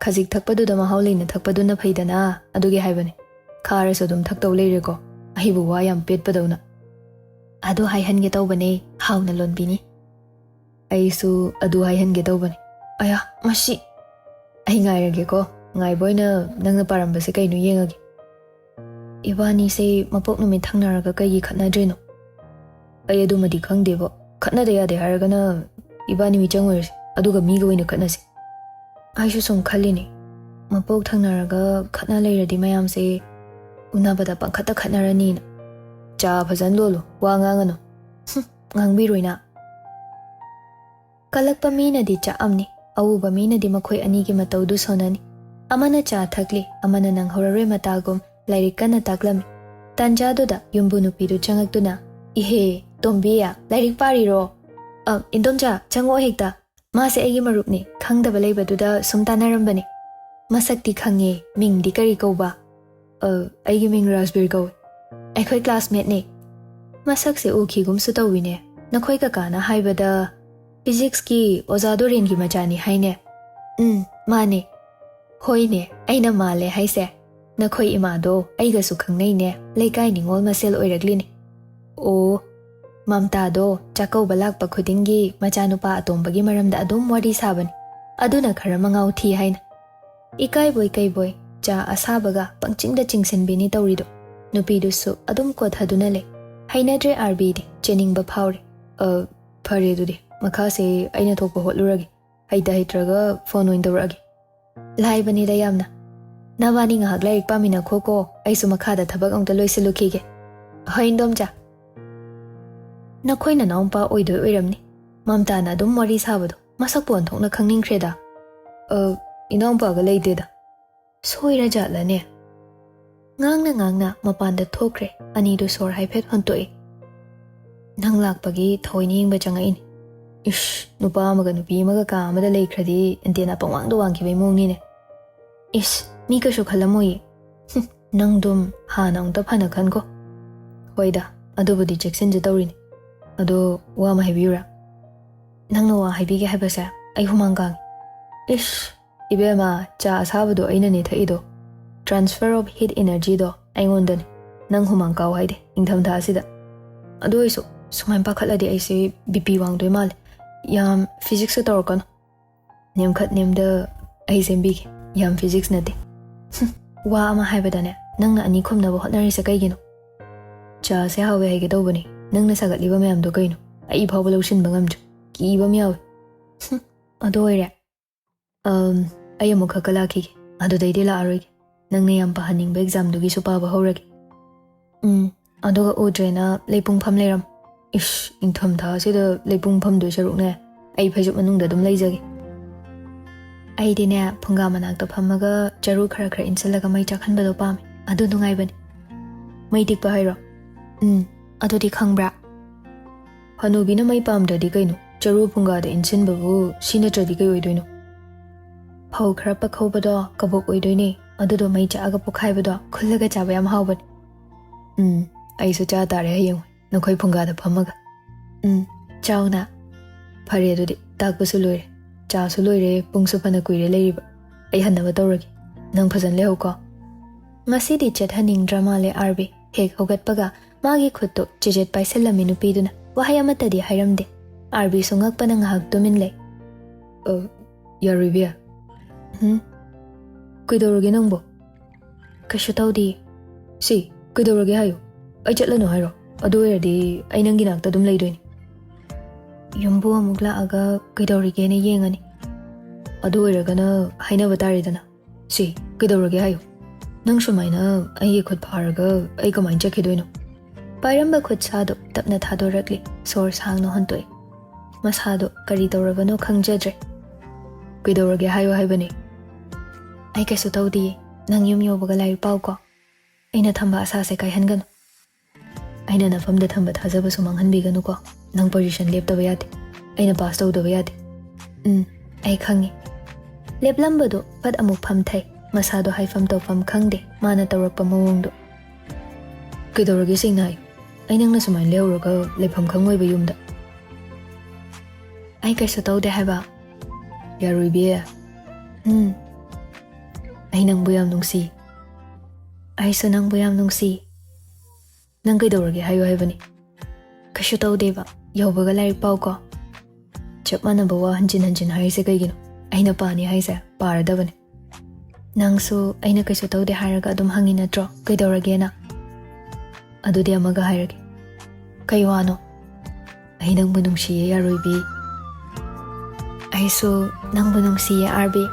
ꯈꯖꯤꯛ ꯊꯛꯄꯗꯨꯗ ꯃꯍꯥꯎ ꯂꯩꯅ ꯊꯛꯄꯗꯨꯅ ꯐꯩꯗꯅ, ꯑꯗꯨꯒꯤ ꯍꯥꯏꯕꯅꯦ꯫ ꯈꯥꯔꯁꯨ ꯑꯗꯨꯝ ꯊꯛꯇꯧ ꯂꯩꯔꯦꯀꯣ, ꯑꯩꯕꯨ ꯋꯥ ꯌꯥꯝ ꯄꯦꯠꯄꯗꯧꯅ꯫ ꯑꯗꯨ ꯍꯥꯏꯍꯟꯒꯦ ꯇꯧꯕꯅꯦ, ꯍꯥꯎꯅ ꯂꯣꯟꯕꯤꯅꯤ꯫ ꯑꯩꯁꯨ ꯑꯗꯨ ꯍꯥꯏꯍꯟꯒꯦ ꯇꯧꯕꯅꯦ꯫ ꯑꯌꯥ, ꯃꯁꯤ꯫ ꯑꯩ ꯉꯥꯏꯔꯒꯦꯀꯣ, ꯉꯥꯏꯕ ꯑꯣꯏꯅ ꯅꯪꯅ ꯄꯥꯔꯝꯕꯁꯦ ꯀꯩꯅꯣ ꯌꯦꯡꯉꯒꯦ꯫ ꯏꯕꯥꯅꯤꯁꯦ ꯃꯄꯣꯛ ꯅꯨꯃꯤꯠ ꯊꯪꯅꯔꯒ ꯀꯩꯒꯤ ꯈꯠꯅꯗ꯭ꯔꯤꯅꯣ? ꯑꯩ ꯑꯗꯨꯃꯗꯤ ꯈꯪꯗꯦꯕꯣ꯫ ꯈꯠꯅꯗ ꯌꯥꯗꯦ ꯍꯥꯏꯔꯒꯅ ꯏꯕꯥꯅꯤ ꯃꯤꯆꯪ ꯑꯣꯏꯔꯁꯦ, ꯑꯗꯨꯒ ꯃꯤꯒ ꯑꯣꯏꯅ ꯈꯠꯅꯁꯦ꯫ ꯑꯩꯁꯨ ꯁꯨꯝ ꯈꯜꯂꯤꯅꯦ, ꯃꯄꯣꯛ ꯊꯪꯅꯔꯒ ꯈꯠꯅ ꯂꯩꯔꯗꯤ ꯃꯌꯥꯝꯁꯦ ꯎꯅꯕꯗ ꯄꯪꯈꯠꯇ ꯈꯠꯅꯔꯅꯤꯅ꯫ ꯆꯥ ꯐꯖꯅ ꯂꯣꯜꯂꯨ, ꯋꯥ ꯉꯥꯡꯉꯅꯨ꯫ ꯍꯨꯝ, ꯉꯥꯡꯕꯤꯔꯣꯏꯅ꯫ ꯀꯜꯂꯛꯄ ꯃꯤꯅꯗꯤ ꯆꯥꯛꯑꯝꯅꯤ, ꯑꯎꯕ ꯃꯤꯅꯗꯤ ꯃꯈꯣꯏ ꯑꯅꯤꯒꯤ ꯃꯇꯧꯗꯨ ꯁꯣꯟꯅꯅꯤ꯫ ꯑꯃꯅ ꯆꯥ ꯊꯛꯂꯤ, ꯑꯃꯅ ꯅꯪꯍꯧꯔꯔꯣꯏ ꯃꯇꯥꯒꯨꯝ ꯂꯥꯏꯔꯤꯛ ꯀꯟꯅ ꯇꯥꯛꯂꯝꯃꯤ꯫ ꯇꯥꯟꯖꯥꯗꯨꯗ ꯌꯨꯝꯕꯨ ꯅꯨꯄꯤꯗꯨ ꯆꯪꯉꯛꯇꯨꯅ, "ꯏꯍꯦ, ꯇꯣꯝꯕꯤ, ꯂꯥꯏꯔꯤꯛ ꯄꯥꯔꯤꯔꯣ? ꯑ, ꯏꯟꯗꯣꯝꯆꯥ, ꯆꯪꯉꯛꯑꯣ ꯍꯦꯛꯇ꯫ ꯃꯥꯁꯦ ꯑꯩꯒꯤ ꯃꯔꯨꯞꯅꯤ, ꯈꯪꯗꯕ ꯂꯩꯕꯗꯨꯗ ꯁꯨꯝ ꯇꯥꯟꯅꯔꯝꯕꯅꯤ꯫ ꯃꯁꯛꯇꯤ ꯈꯪꯉꯦ, ꯃꯤꯡꯗꯤ ꯀꯔꯤ ꯀꯧꯕ?" "ꯑ, ꯑꯩꯒꯤ ꯃꯤꯡ ꯔꯥꯖꯕꯤꯔ ꯀꯧꯏ꯫ ꯑꯩꯈꯣꯏ ꯀ꯭ꯂꯥꯁꯃꯦꯠꯅꯦ꯫ ꯃꯁꯛꯁꯦ ꯎꯈꯤꯒꯨꯝꯁꯨ ꯇꯧꯏꯅꯦ꯫ ꯅꯈꯣꯏ ꯀꯀꯥꯅ ꯍꯥꯏꯕꯗ ꯐꯤꯖꯤꯛꯁꯀꯤ ꯑꯣꯖꯥ ꯗꯣꯔꯦꯟꯒꯤ ꯃꯆꯥꯅꯤ ꯍꯥꯏꯅꯦ?" "ꯎꯝ, ꯃꯥꯅꯦ꯫" "ꯍꯣꯏꯅꯦ, ꯑꯩꯅ ꯃꯥꯜꯂꯦ ꯍꯥꯏꯁꯦ꯫ ꯅꯈꯣꯏ ꯏꯃꯥꯗꯣ ꯑꯩꯒꯁꯨ ꯈꯪꯅꯩꯅꯦ, ꯂꯩꯀꯥꯏ ꯅꯤꯉꯣꯜ ꯃꯁꯦꯜ ꯑꯣꯏꯔꯛꯂꯤꯅꯦ꯫" "ꯑꯣ꯫" ꯃꯝꯇꯥꯗꯣ ꯆꯥꯛꯀꯧꯕ ꯂꯥꯛꯄ ꯈꯨꯗꯤꯡꯒꯤ ꯃꯆꯥꯅꯨꯄꯥ ꯑꯇꯣꯝꯕꯒꯤ ꯃꯔꯝꯗ ꯑꯗꯨꯝ ꯋꯥꯔꯤ ꯁꯥꯕꯅꯤ꯫ ꯑꯗꯨꯅ ꯈꯔ ꯃꯉꯥꯎ ꯊꯤ ꯍꯥꯏꯅ꯫ ꯏꯀꯥꯏꯕꯣꯏ ꯀꯩꯕꯣꯏ ꯆꯥ ꯑꯁꯥꯕꯒ ꯄꯪꯆꯤꯡꯗ ꯆꯤꯡꯁꯤꯟꯕꯤꯅꯤ ꯇꯧꯔꯤꯗꯣ꯫ ꯅꯨꯄꯤꯗꯨꯁꯨ ꯑꯗꯨꯝ ꯀꯣꯊꯗꯨꯅ ꯂꯩ꯫ ꯍꯩꯅꯗ꯭ꯔꯦ ꯑꯥꯔꯕꯤꯗꯤ, ꯆꯦꯟꯅꯤꯡꯕ ꯐꯥꯎꯔꯦ꯫ "ꯑ, ꯐꯔꯦ ꯑꯗꯨꯗꯤ, ꯃꯈꯥꯁꯦ ꯑꯩꯅ ꯊꯣꯛꯄ ꯍꯣꯠꯂꯨꯔꯒꯦ꯫ ꯍꯩꯇ ꯍꯩꯇ꯭ꯔꯒ ꯐꯣꯟ ꯑꯣꯏꯅ ꯇꯧꯔꯛꯑꯒꯦ꯫" "ꯂꯥꯏꯕꯅꯤꯗ ꯌꯥꯝꯅ꯫ ꯅꯕꯥꯅꯤ ꯉꯥꯏꯍꯥꯛ ꯂꯥꯏꯔꯤꯛ ꯄꯥꯃꯤꯟꯅꯈꯣꯀꯣ, ꯑꯩꯁꯨ ꯃꯈꯥꯗ ꯊꯕꯛ ꯑꯃꯨꯛꯇ ꯂꯣꯏꯁꯤꯜꯂꯨꯈꯤꯒꯦ꯫" "ꯍꯣꯏ, ꯏꯟꯗꯣꯝꯆꯥ꯫" ꯅꯈꯣꯏ ꯅꯅꯥꯎꯄꯥ ꯑꯣꯏꯗꯣꯏ ꯑꯣꯏꯔꯝꯅꯤ꯫ ꯃꯝꯇꯥꯅ ꯑꯗꯨꯝ ꯋꯥꯔꯤ ꯁꯥꯕꯗꯣ ꯃꯁꯛꯄꯨ ꯑꯣꯟꯊꯣꯛꯅ ꯈꯪꯅꯤꯡꯈ꯭ꯔꯦꯗ꯫ "ꯑ, ꯏꯅꯥꯎꯄꯥꯒ ꯂꯩꯇꯦꯗ꯫" "ꯁꯣꯏꯔꯖꯥꯠꯂꯅꯦ?" ꯉꯥꯡꯅ ꯉꯥꯡꯅ ꯃꯄꯥꯟꯗ ꯊꯣꯛꯈ꯭ꯔꯦ꯫ ꯑꯅꯤꯗꯨ ꯁꯣꯔ ꯍꯥꯏꯐꯦꯠ ꯍꯣꯟꯇꯣꯛꯏ꯫ "ꯅꯪ ꯂꯥꯛꯄꯒꯤ ꯊꯑꯣꯏꯅ ꯌꯦꯡꯕ ꯆꯪꯉꯛꯏꯅꯤ꯫" "ꯏꯁ, ꯅꯨꯄꯥ ꯑꯃꯒ ꯅꯨꯄꯤ ꯑꯃꯒ ꯀꯥ ꯑꯃꯗ ꯂꯩꯈ꯭ꯔꯗꯤ ꯑꯦꯟꯇꯦꯅꯥ ꯄꯪꯋꯥꯡꯗ ꯋꯥꯡꯈꯤꯕꯩ ꯃꯑꯣꯡꯅꯤꯅꯦ꯫" "ꯏꯁ, ꯃꯤ ꯀꯩꯁꯨ ꯈꯜꯂꯝꯃꯣꯏꯌꯦ꯫" "ꯍꯨꯝ, ꯅꯪꯗꯨꯝ ꯍꯥꯟꯅ ꯑꯃꯨꯛꯇ ꯐꯅ ꯈꯟꯈꯣ꯫" "ꯍꯣꯏꯗ, ꯑꯗꯨꯕꯨꯗꯤ ꯆꯦꯛꯁꯤꯟꯖ ꯇꯧꯔꯤꯅꯤ꯫ ꯑꯗꯣ ꯋꯥ ꯑꯃ ꯍꯥꯏꯕꯤꯌꯨꯔꯥ?" "ꯅꯪꯅ ꯋꯥ ꯍꯥꯏꯕꯤꯒꯦ ꯍꯥꯏꯕꯁꯦ ꯑꯩ ꯍꯨꯃꯥꯡ ꯀꯥꯡꯉꯤ꯫" "ꯏꯁ, ꯏꯕꯦꯝꯃ, ꯆꯥ ꯑꯁꯥꯕꯗꯣ ꯑꯩꯅꯅꯦ ꯊꯛꯏꯗꯣ꯫ Transfer of heat energyꯗꯣ ꯑꯩꯉꯣꯟꯗꯅꯦ꯫ ꯅꯪ ꯍꯨꯃꯥꯡ ꯀꯥꯎ ꯍꯥꯏꯗꯦ ꯏꯪꯊꯝꯊꯥꯁꯤꯗ꯫ ꯑꯗꯨ ꯑꯣꯏꯁꯨ ꯁꯨꯃꯥꯏꯅ ꯄꯥꯈꯠꯂꯗꯤ ꯑꯩꯁꯦ BP ꯋꯥꯡꯗꯣꯏ ꯃꯥꯜꯂꯦ꯫ ꯌꯥꯝ physicsꯀ ꯇꯧꯔꯛꯀꯅꯨ꯫" "ꯅꯦꯝꯈꯠ ꯅꯦꯝꯗ ꯑꯩ ꯁꯦꯝꯕꯤꯒꯦ꯫ ꯌꯥꯝ physics ꯅꯠꯇꯦ꯫" "ꯍꯨꯝ, ꯋꯥ ꯑꯃ ꯍꯥꯏꯕꯗꯅꯦ, ꯅꯪꯅ ꯑꯅꯤ ꯈꯨꯝꯅꯕ ꯍꯣꯠꯅꯔꯤꯁꯦ ꯀꯩꯒꯤꯅꯣ? ꯆꯥꯁꯦ ꯍꯥꯎꯋꯦ ꯍꯥꯏꯒꯦ ꯇꯧꯕꯅꯤ, ꯅꯪꯅ ꯁꯥꯒꯠꯂꯤꯕ ꯃꯌꯥꯝꯗꯣ ꯀꯩꯅꯣ? ꯑꯩ ꯐꯥꯎꯕ ꯂꯧꯁꯤꯟꯕ ꯉꯝꯗ꯭ꯔꯦ, ꯀꯤꯕ ꯑꯃ ꯌꯥꯎꯋꯦ꯫" "ꯍꯨꯝ, ꯑꯗꯨ ꯑꯣꯏꯔꯦ꯫ ꯑꯝ, ꯑꯩ ꯑꯃꯨꯛ ꯈꯛꯀ ꯂꯥꯛꯈꯤꯒꯦ, ꯑꯗꯨꯗꯩꯗꯤ ꯂꯥꯛꯑꯔꯣꯏꯒꯦ꯫ ꯅꯪꯅ ꯌꯥꯝ ꯄꯥꯍꯟꯅꯤꯡꯕ examꯗꯨꯒꯤꯁꯨ ꯄꯥꯕ ꯍꯧꯔꯒꯦ꯫" "ꯎꯝ, ꯑꯗꯨꯒ ꯎꯗ꯭ꯔꯦꯅ ꯂꯩꯄꯨꯡꯐꯝ ꯂꯩꯔꯝ꯫" "ꯏꯁ, ꯏꯪꯊꯝꯊꯥꯁꯤꯗ ꯂꯩꯄꯨꯡ ꯐꯝꯗꯣꯏ ꯁꯔꯨꯛꯅꯦ, ꯑꯩ ꯐꯩꯖꯨꯞ ꯃꯅꯨꯡꯗ ꯑꯗꯨꯝ ꯂꯩꯖꯒꯦ꯫" "ꯑꯩꯗꯤꯅꯦ, ꯐꯨꯡꯒꯥ ꯃꯅꯥꯛꯇ ꯐꯝꯃꯒ ꯆꯔꯨ ꯈꯔ ꯈꯔ ꯏꯟꯁꯤꯜꯂꯒ ꯃꯩ ꯆꯥꯛꯍꯟꯕꯗꯣ ꯄꯥꯝꯃꯦ꯫ ꯑꯗꯨ ꯅꯨꯡꯉꯥꯏꯕꯅꯦ꯫" ꯃꯩ ꯇꯤꯛꯄ ꯍꯥꯏꯔꯣ? ꯎꯝ, ꯑꯗꯨꯗꯤ ꯈꯪꯕ꯭ꯔꯥ? ꯍꯅꯨꯕꯤꯅ ꯃꯩ ꯄꯥꯝꯗ꯭ꯔꯗꯤ ꯀꯩꯅꯣ? ꯆꯔꯨ ꯐꯨꯡꯒꯥꯗ ꯏꯟꯁꯤꯟꯕꯕꯨ ꯁꯤ ꯅꯠꯇ꯭ꯔꯗꯤ ꯀꯩ ꯑꯣꯏꯗꯣꯏꯅꯣ? ꯐꯧ ꯈꯔ ꯄꯛꯍꯧꯕꯗꯣ ꯀꯕꯣꯛ ꯑꯣꯏꯗꯣꯏꯅꯦ꯫ ꯑꯗꯨꯗꯣ ꯃꯩ ꯆꯥꯛꯑꯒ ꯄꯣꯛꯈꯥꯏꯕꯗꯣ ꯈꯨꯜꯂꯒ ꯆꯥꯕ ꯌꯥꯝ ꯍꯥꯎꯕꯅꯦ꯫ ꯎꯝ, ꯑꯩꯁꯨ ꯆꯥ ꯇꯥꯔꯦ ꯍꯌꯦꯡ ꯅꯈꯣꯏ ꯐꯨꯡꯒꯥꯗ ꯐꯝꯃꯒ꯫ ꯎꯝ, ꯆꯥꯎꯅ꯫ ꯐꯔꯦ ꯑꯗꯨꯗꯤ, ꯇꯥꯛꯄꯁꯨ ꯂꯣꯏꯔꯦ, ꯆꯥꯁꯨ ꯂꯣꯏꯔꯦ, ꯄꯨꯡꯁꯨ ꯐꯅ ꯀꯨꯏꯔꯦ ꯂꯩꯔꯤꯕ꯫ ꯑꯩ ꯍꯟꯅꯕ ꯇꯧꯔꯒꯦ꯫ ꯅꯪ ꯐꯖꯅ ꯂꯩꯍꯧꯀꯣ꯫ ꯉꯁꯤꯗꯤ ꯆꯠꯍꯟꯅꯤꯡꯗ꯭ꯔ ꯃꯥꯜꯂꯦ ꯑꯥꯔꯕꯤ꯫ ꯍꯦꯛ ꯍꯧꯒꯠꯄꯒ ꯃꯥꯒꯤ ꯈꯨꯠꯇꯨ ꯆꯦꯖꯦꯠ ꯄꯥꯏꯁꯤꯜꯂꯝꯃꯤ ꯅꯨꯄꯤꯗꯨꯅ꯫ ꯋꯥꯍꯩ ꯑꯃꯠꯇꯗꯤ ꯍꯥꯏꯔꯝꯗꯦ꯫ ꯑꯥꯔꯕꯤꯁꯨ ꯉꯛꯄꯅ ꯉꯥꯏꯍꯥꯛ ꯇꯨꯃꯤꯟ ꯂꯩ꯫ "ꯑ, ꯌꯥꯔꯣꯏꯕꯤ꯫ ꯎꯝ? ꯀꯩꯗꯧꯔꯒꯦ ꯅꯪꯕꯣ?" "ꯀꯩꯁꯨ ꯇꯧꯗꯤꯌꯦ꯫" "ꯁꯤ, ꯀꯩꯗꯧꯔꯒꯦ ꯍꯥꯏꯌꯨ꯫ ꯑꯩ ꯆꯠꯂꯅꯨ ꯍꯥꯏꯔꯣ? ꯑꯗꯨ ꯑꯣꯏꯔꯗꯤ ꯑꯩ ꯅꯪꯒꯤ ꯅꯥꯛꯇ ꯑꯗꯨꯝ ꯂꯩꯗꯣꯏꯅꯤ꯫" "ꯌꯨꯝꯕꯨ ꯑꯃꯨꯛ ꯂꯥꯛꯑꯒ ꯀꯩꯗꯧꯔꯤꯒꯦꯅ ꯌꯦꯡꯉꯅꯤ꯫" "ꯑꯗꯨ ꯑꯣꯏꯔꯒꯅ ꯍꯥꯏꯅꯕ ꯇꯥꯔꯦꯗꯅ꯫" "ꯁꯤ, ꯀꯩꯗꯧꯔꯒꯦ ꯍꯥꯏꯌꯨ꯫ ꯅꯪ ꯁꯨꯃꯥꯏꯅ ꯑꯩꯒꯤ ꯈꯨꯠ ꯐꯥꯔꯒ ꯑꯩ ꯀꯃꯥꯏꯅ ꯆꯠꯈꯤꯗꯣꯏꯅꯣ?" ꯄꯥꯏꯔꯝꯕ ꯈꯨꯠ ꯁꯥꯗꯣ ꯇꯞꯅ ꯊꯥꯗꯣꯔꯛꯂꯤ꯫ ꯁꯣꯔ ꯁꯥꯡꯅ ꯍꯣꯟꯇꯣꯛꯏ꯫ ꯃꯁꯥꯗꯣ ꯀꯔꯤ ꯇꯧꯔꯕꯅꯣ ꯈꯪꯖꯗ꯭ꯔꯦ꯫ "ꯀꯩꯗꯧꯔꯒꯦ ꯍꯥꯏꯌꯨ ꯍꯥꯏꯕꯅꯤ꯫" "ꯑꯩ ꯀꯩꯁꯨ ꯇꯧꯗꯤꯌꯦ꯫ ꯅꯪ ꯌꯨꯝ ꯌꯧꯕꯒ ꯂꯥꯏꯔꯤꯛ ꯄꯥꯎꯀꯣ꯫ ꯑꯩꯅ ꯊꯝꯕ ꯑꯁꯥꯁꯦ ꯀꯥꯏꯍꯟꯒꯅꯨ꯫" "ꯑꯩꯅ ꯅꯐꯝꯗ ꯊꯝꯕ ꯊꯥꯖꯕꯁꯨ ꯃꯥꯡꯍꯟꯕꯤꯒꯅꯨꯀꯣ꯫ ꯅꯪ ꯄꯣꯖꯤꯁꯟ ꯂꯦꯞꯇꯕ ꯌꯥꯗꯦ꯫ ꯑꯩꯅ ꯄꯥꯁ ꯇꯧꯗꯕ ꯌꯥꯗꯦ꯫" "ꯎꯝ, ꯑꯩ ꯈꯪꯉꯤ꯫" ꯂꯦꯞꯂꯝꯕꯗꯨ ꯐꯠ ꯑꯃꯨꯛ ꯐꯝꯊꯩ꯫ ꯃꯁꯥꯗꯣ ꯍꯥꯏꯐꯝ ꯇꯧꯐꯝ ꯈꯪꯗꯦ꯫ ꯃꯥꯅ ꯇꯧꯔꯛꯄ ꯃꯑꯣꯡꯗꯣ꯫ "ꯀꯩꯗꯧꯔꯒꯦ ꯁꯦꯡꯅ ꯍꯥꯏꯌꯨ꯫ ꯑꯩ ꯅꯪꯅ ꯁꯨꯃꯥꯏꯅ ꯂꯩꯍꯧꯔꯒ ꯂꯩꯐꯝ ꯈꯪꯉꯣꯏꯕ ꯌꯨꯝꯗ?" "ꯑꯩ ꯀꯩꯁꯨ ꯇꯧꯗꯦ ꯍꯥꯏꯕ꯫" "ꯌꯥꯔꯣꯏꯕꯤ꯫" "ꯎꯝ, ꯑꯩ ꯅꯪꯕꯨ ꯌꯥꯝ ꯅꯨꯡꯁꯤ꯫" "ꯑꯩꯁꯨ ꯅꯪꯕꯨ ꯌꯥꯝ ꯅꯨꯡꯁꯤ꯫" "ꯅꯪ ꯀꯩꯗꯧꯔꯒꯦ ꯍꯥꯏꯌꯨ ꯍꯥꯏꯕꯅꯤ꯫" "ꯀꯩꯁꯨ ꯇꯧꯗꯦꯕ꯫ ꯌꯧꯕꯒ ꯂꯥꯏꯔꯤꯛ ꯄꯥꯎꯀꯣ꯫" "ꯆꯞ ꯃꯥꯟꯅꯕ ꯋꯥ ꯍꯟꯖꯤꯟ ꯍꯟꯖꯤꯟ ꯍꯥꯏꯔꯤꯁꯦ ꯀꯩꯒꯤꯅꯣ? ꯑꯩꯅ ꯄꯥꯅꯤ ꯍꯥꯏꯁꯦ ꯄꯥꯔꯗꯕꯅꯦ꯫" "ꯅꯪꯁꯨ ꯑꯩꯅ ꯀꯩꯁꯨ ꯇꯧꯗꯦ ꯍꯥꯏꯔꯒ ꯑꯗꯨꯝ ꯍꯪꯉꯤ ꯅꯠꯇ꯭ꯔꯣ, ꯀꯩꯗꯧꯔꯒꯦꯅ?" "ꯑꯗꯨꯗꯤ ꯑꯃꯒ ꯍꯥꯏꯔꯒꯦ꯫" "ꯀꯩ ꯋꯥꯅꯣ?" "ꯑꯩ ꯅꯪꯕꯨ ꯅꯨꯡꯁꯤꯌꯦ, ꯌꯥꯔꯣꯏꯕꯤ꯫" "ꯑꯩꯁꯨ ꯅꯪꯕꯨ ꯅꯨꯡꯁꯤꯌꯦ, ꯑꯥꯔꯕꯤ꯫"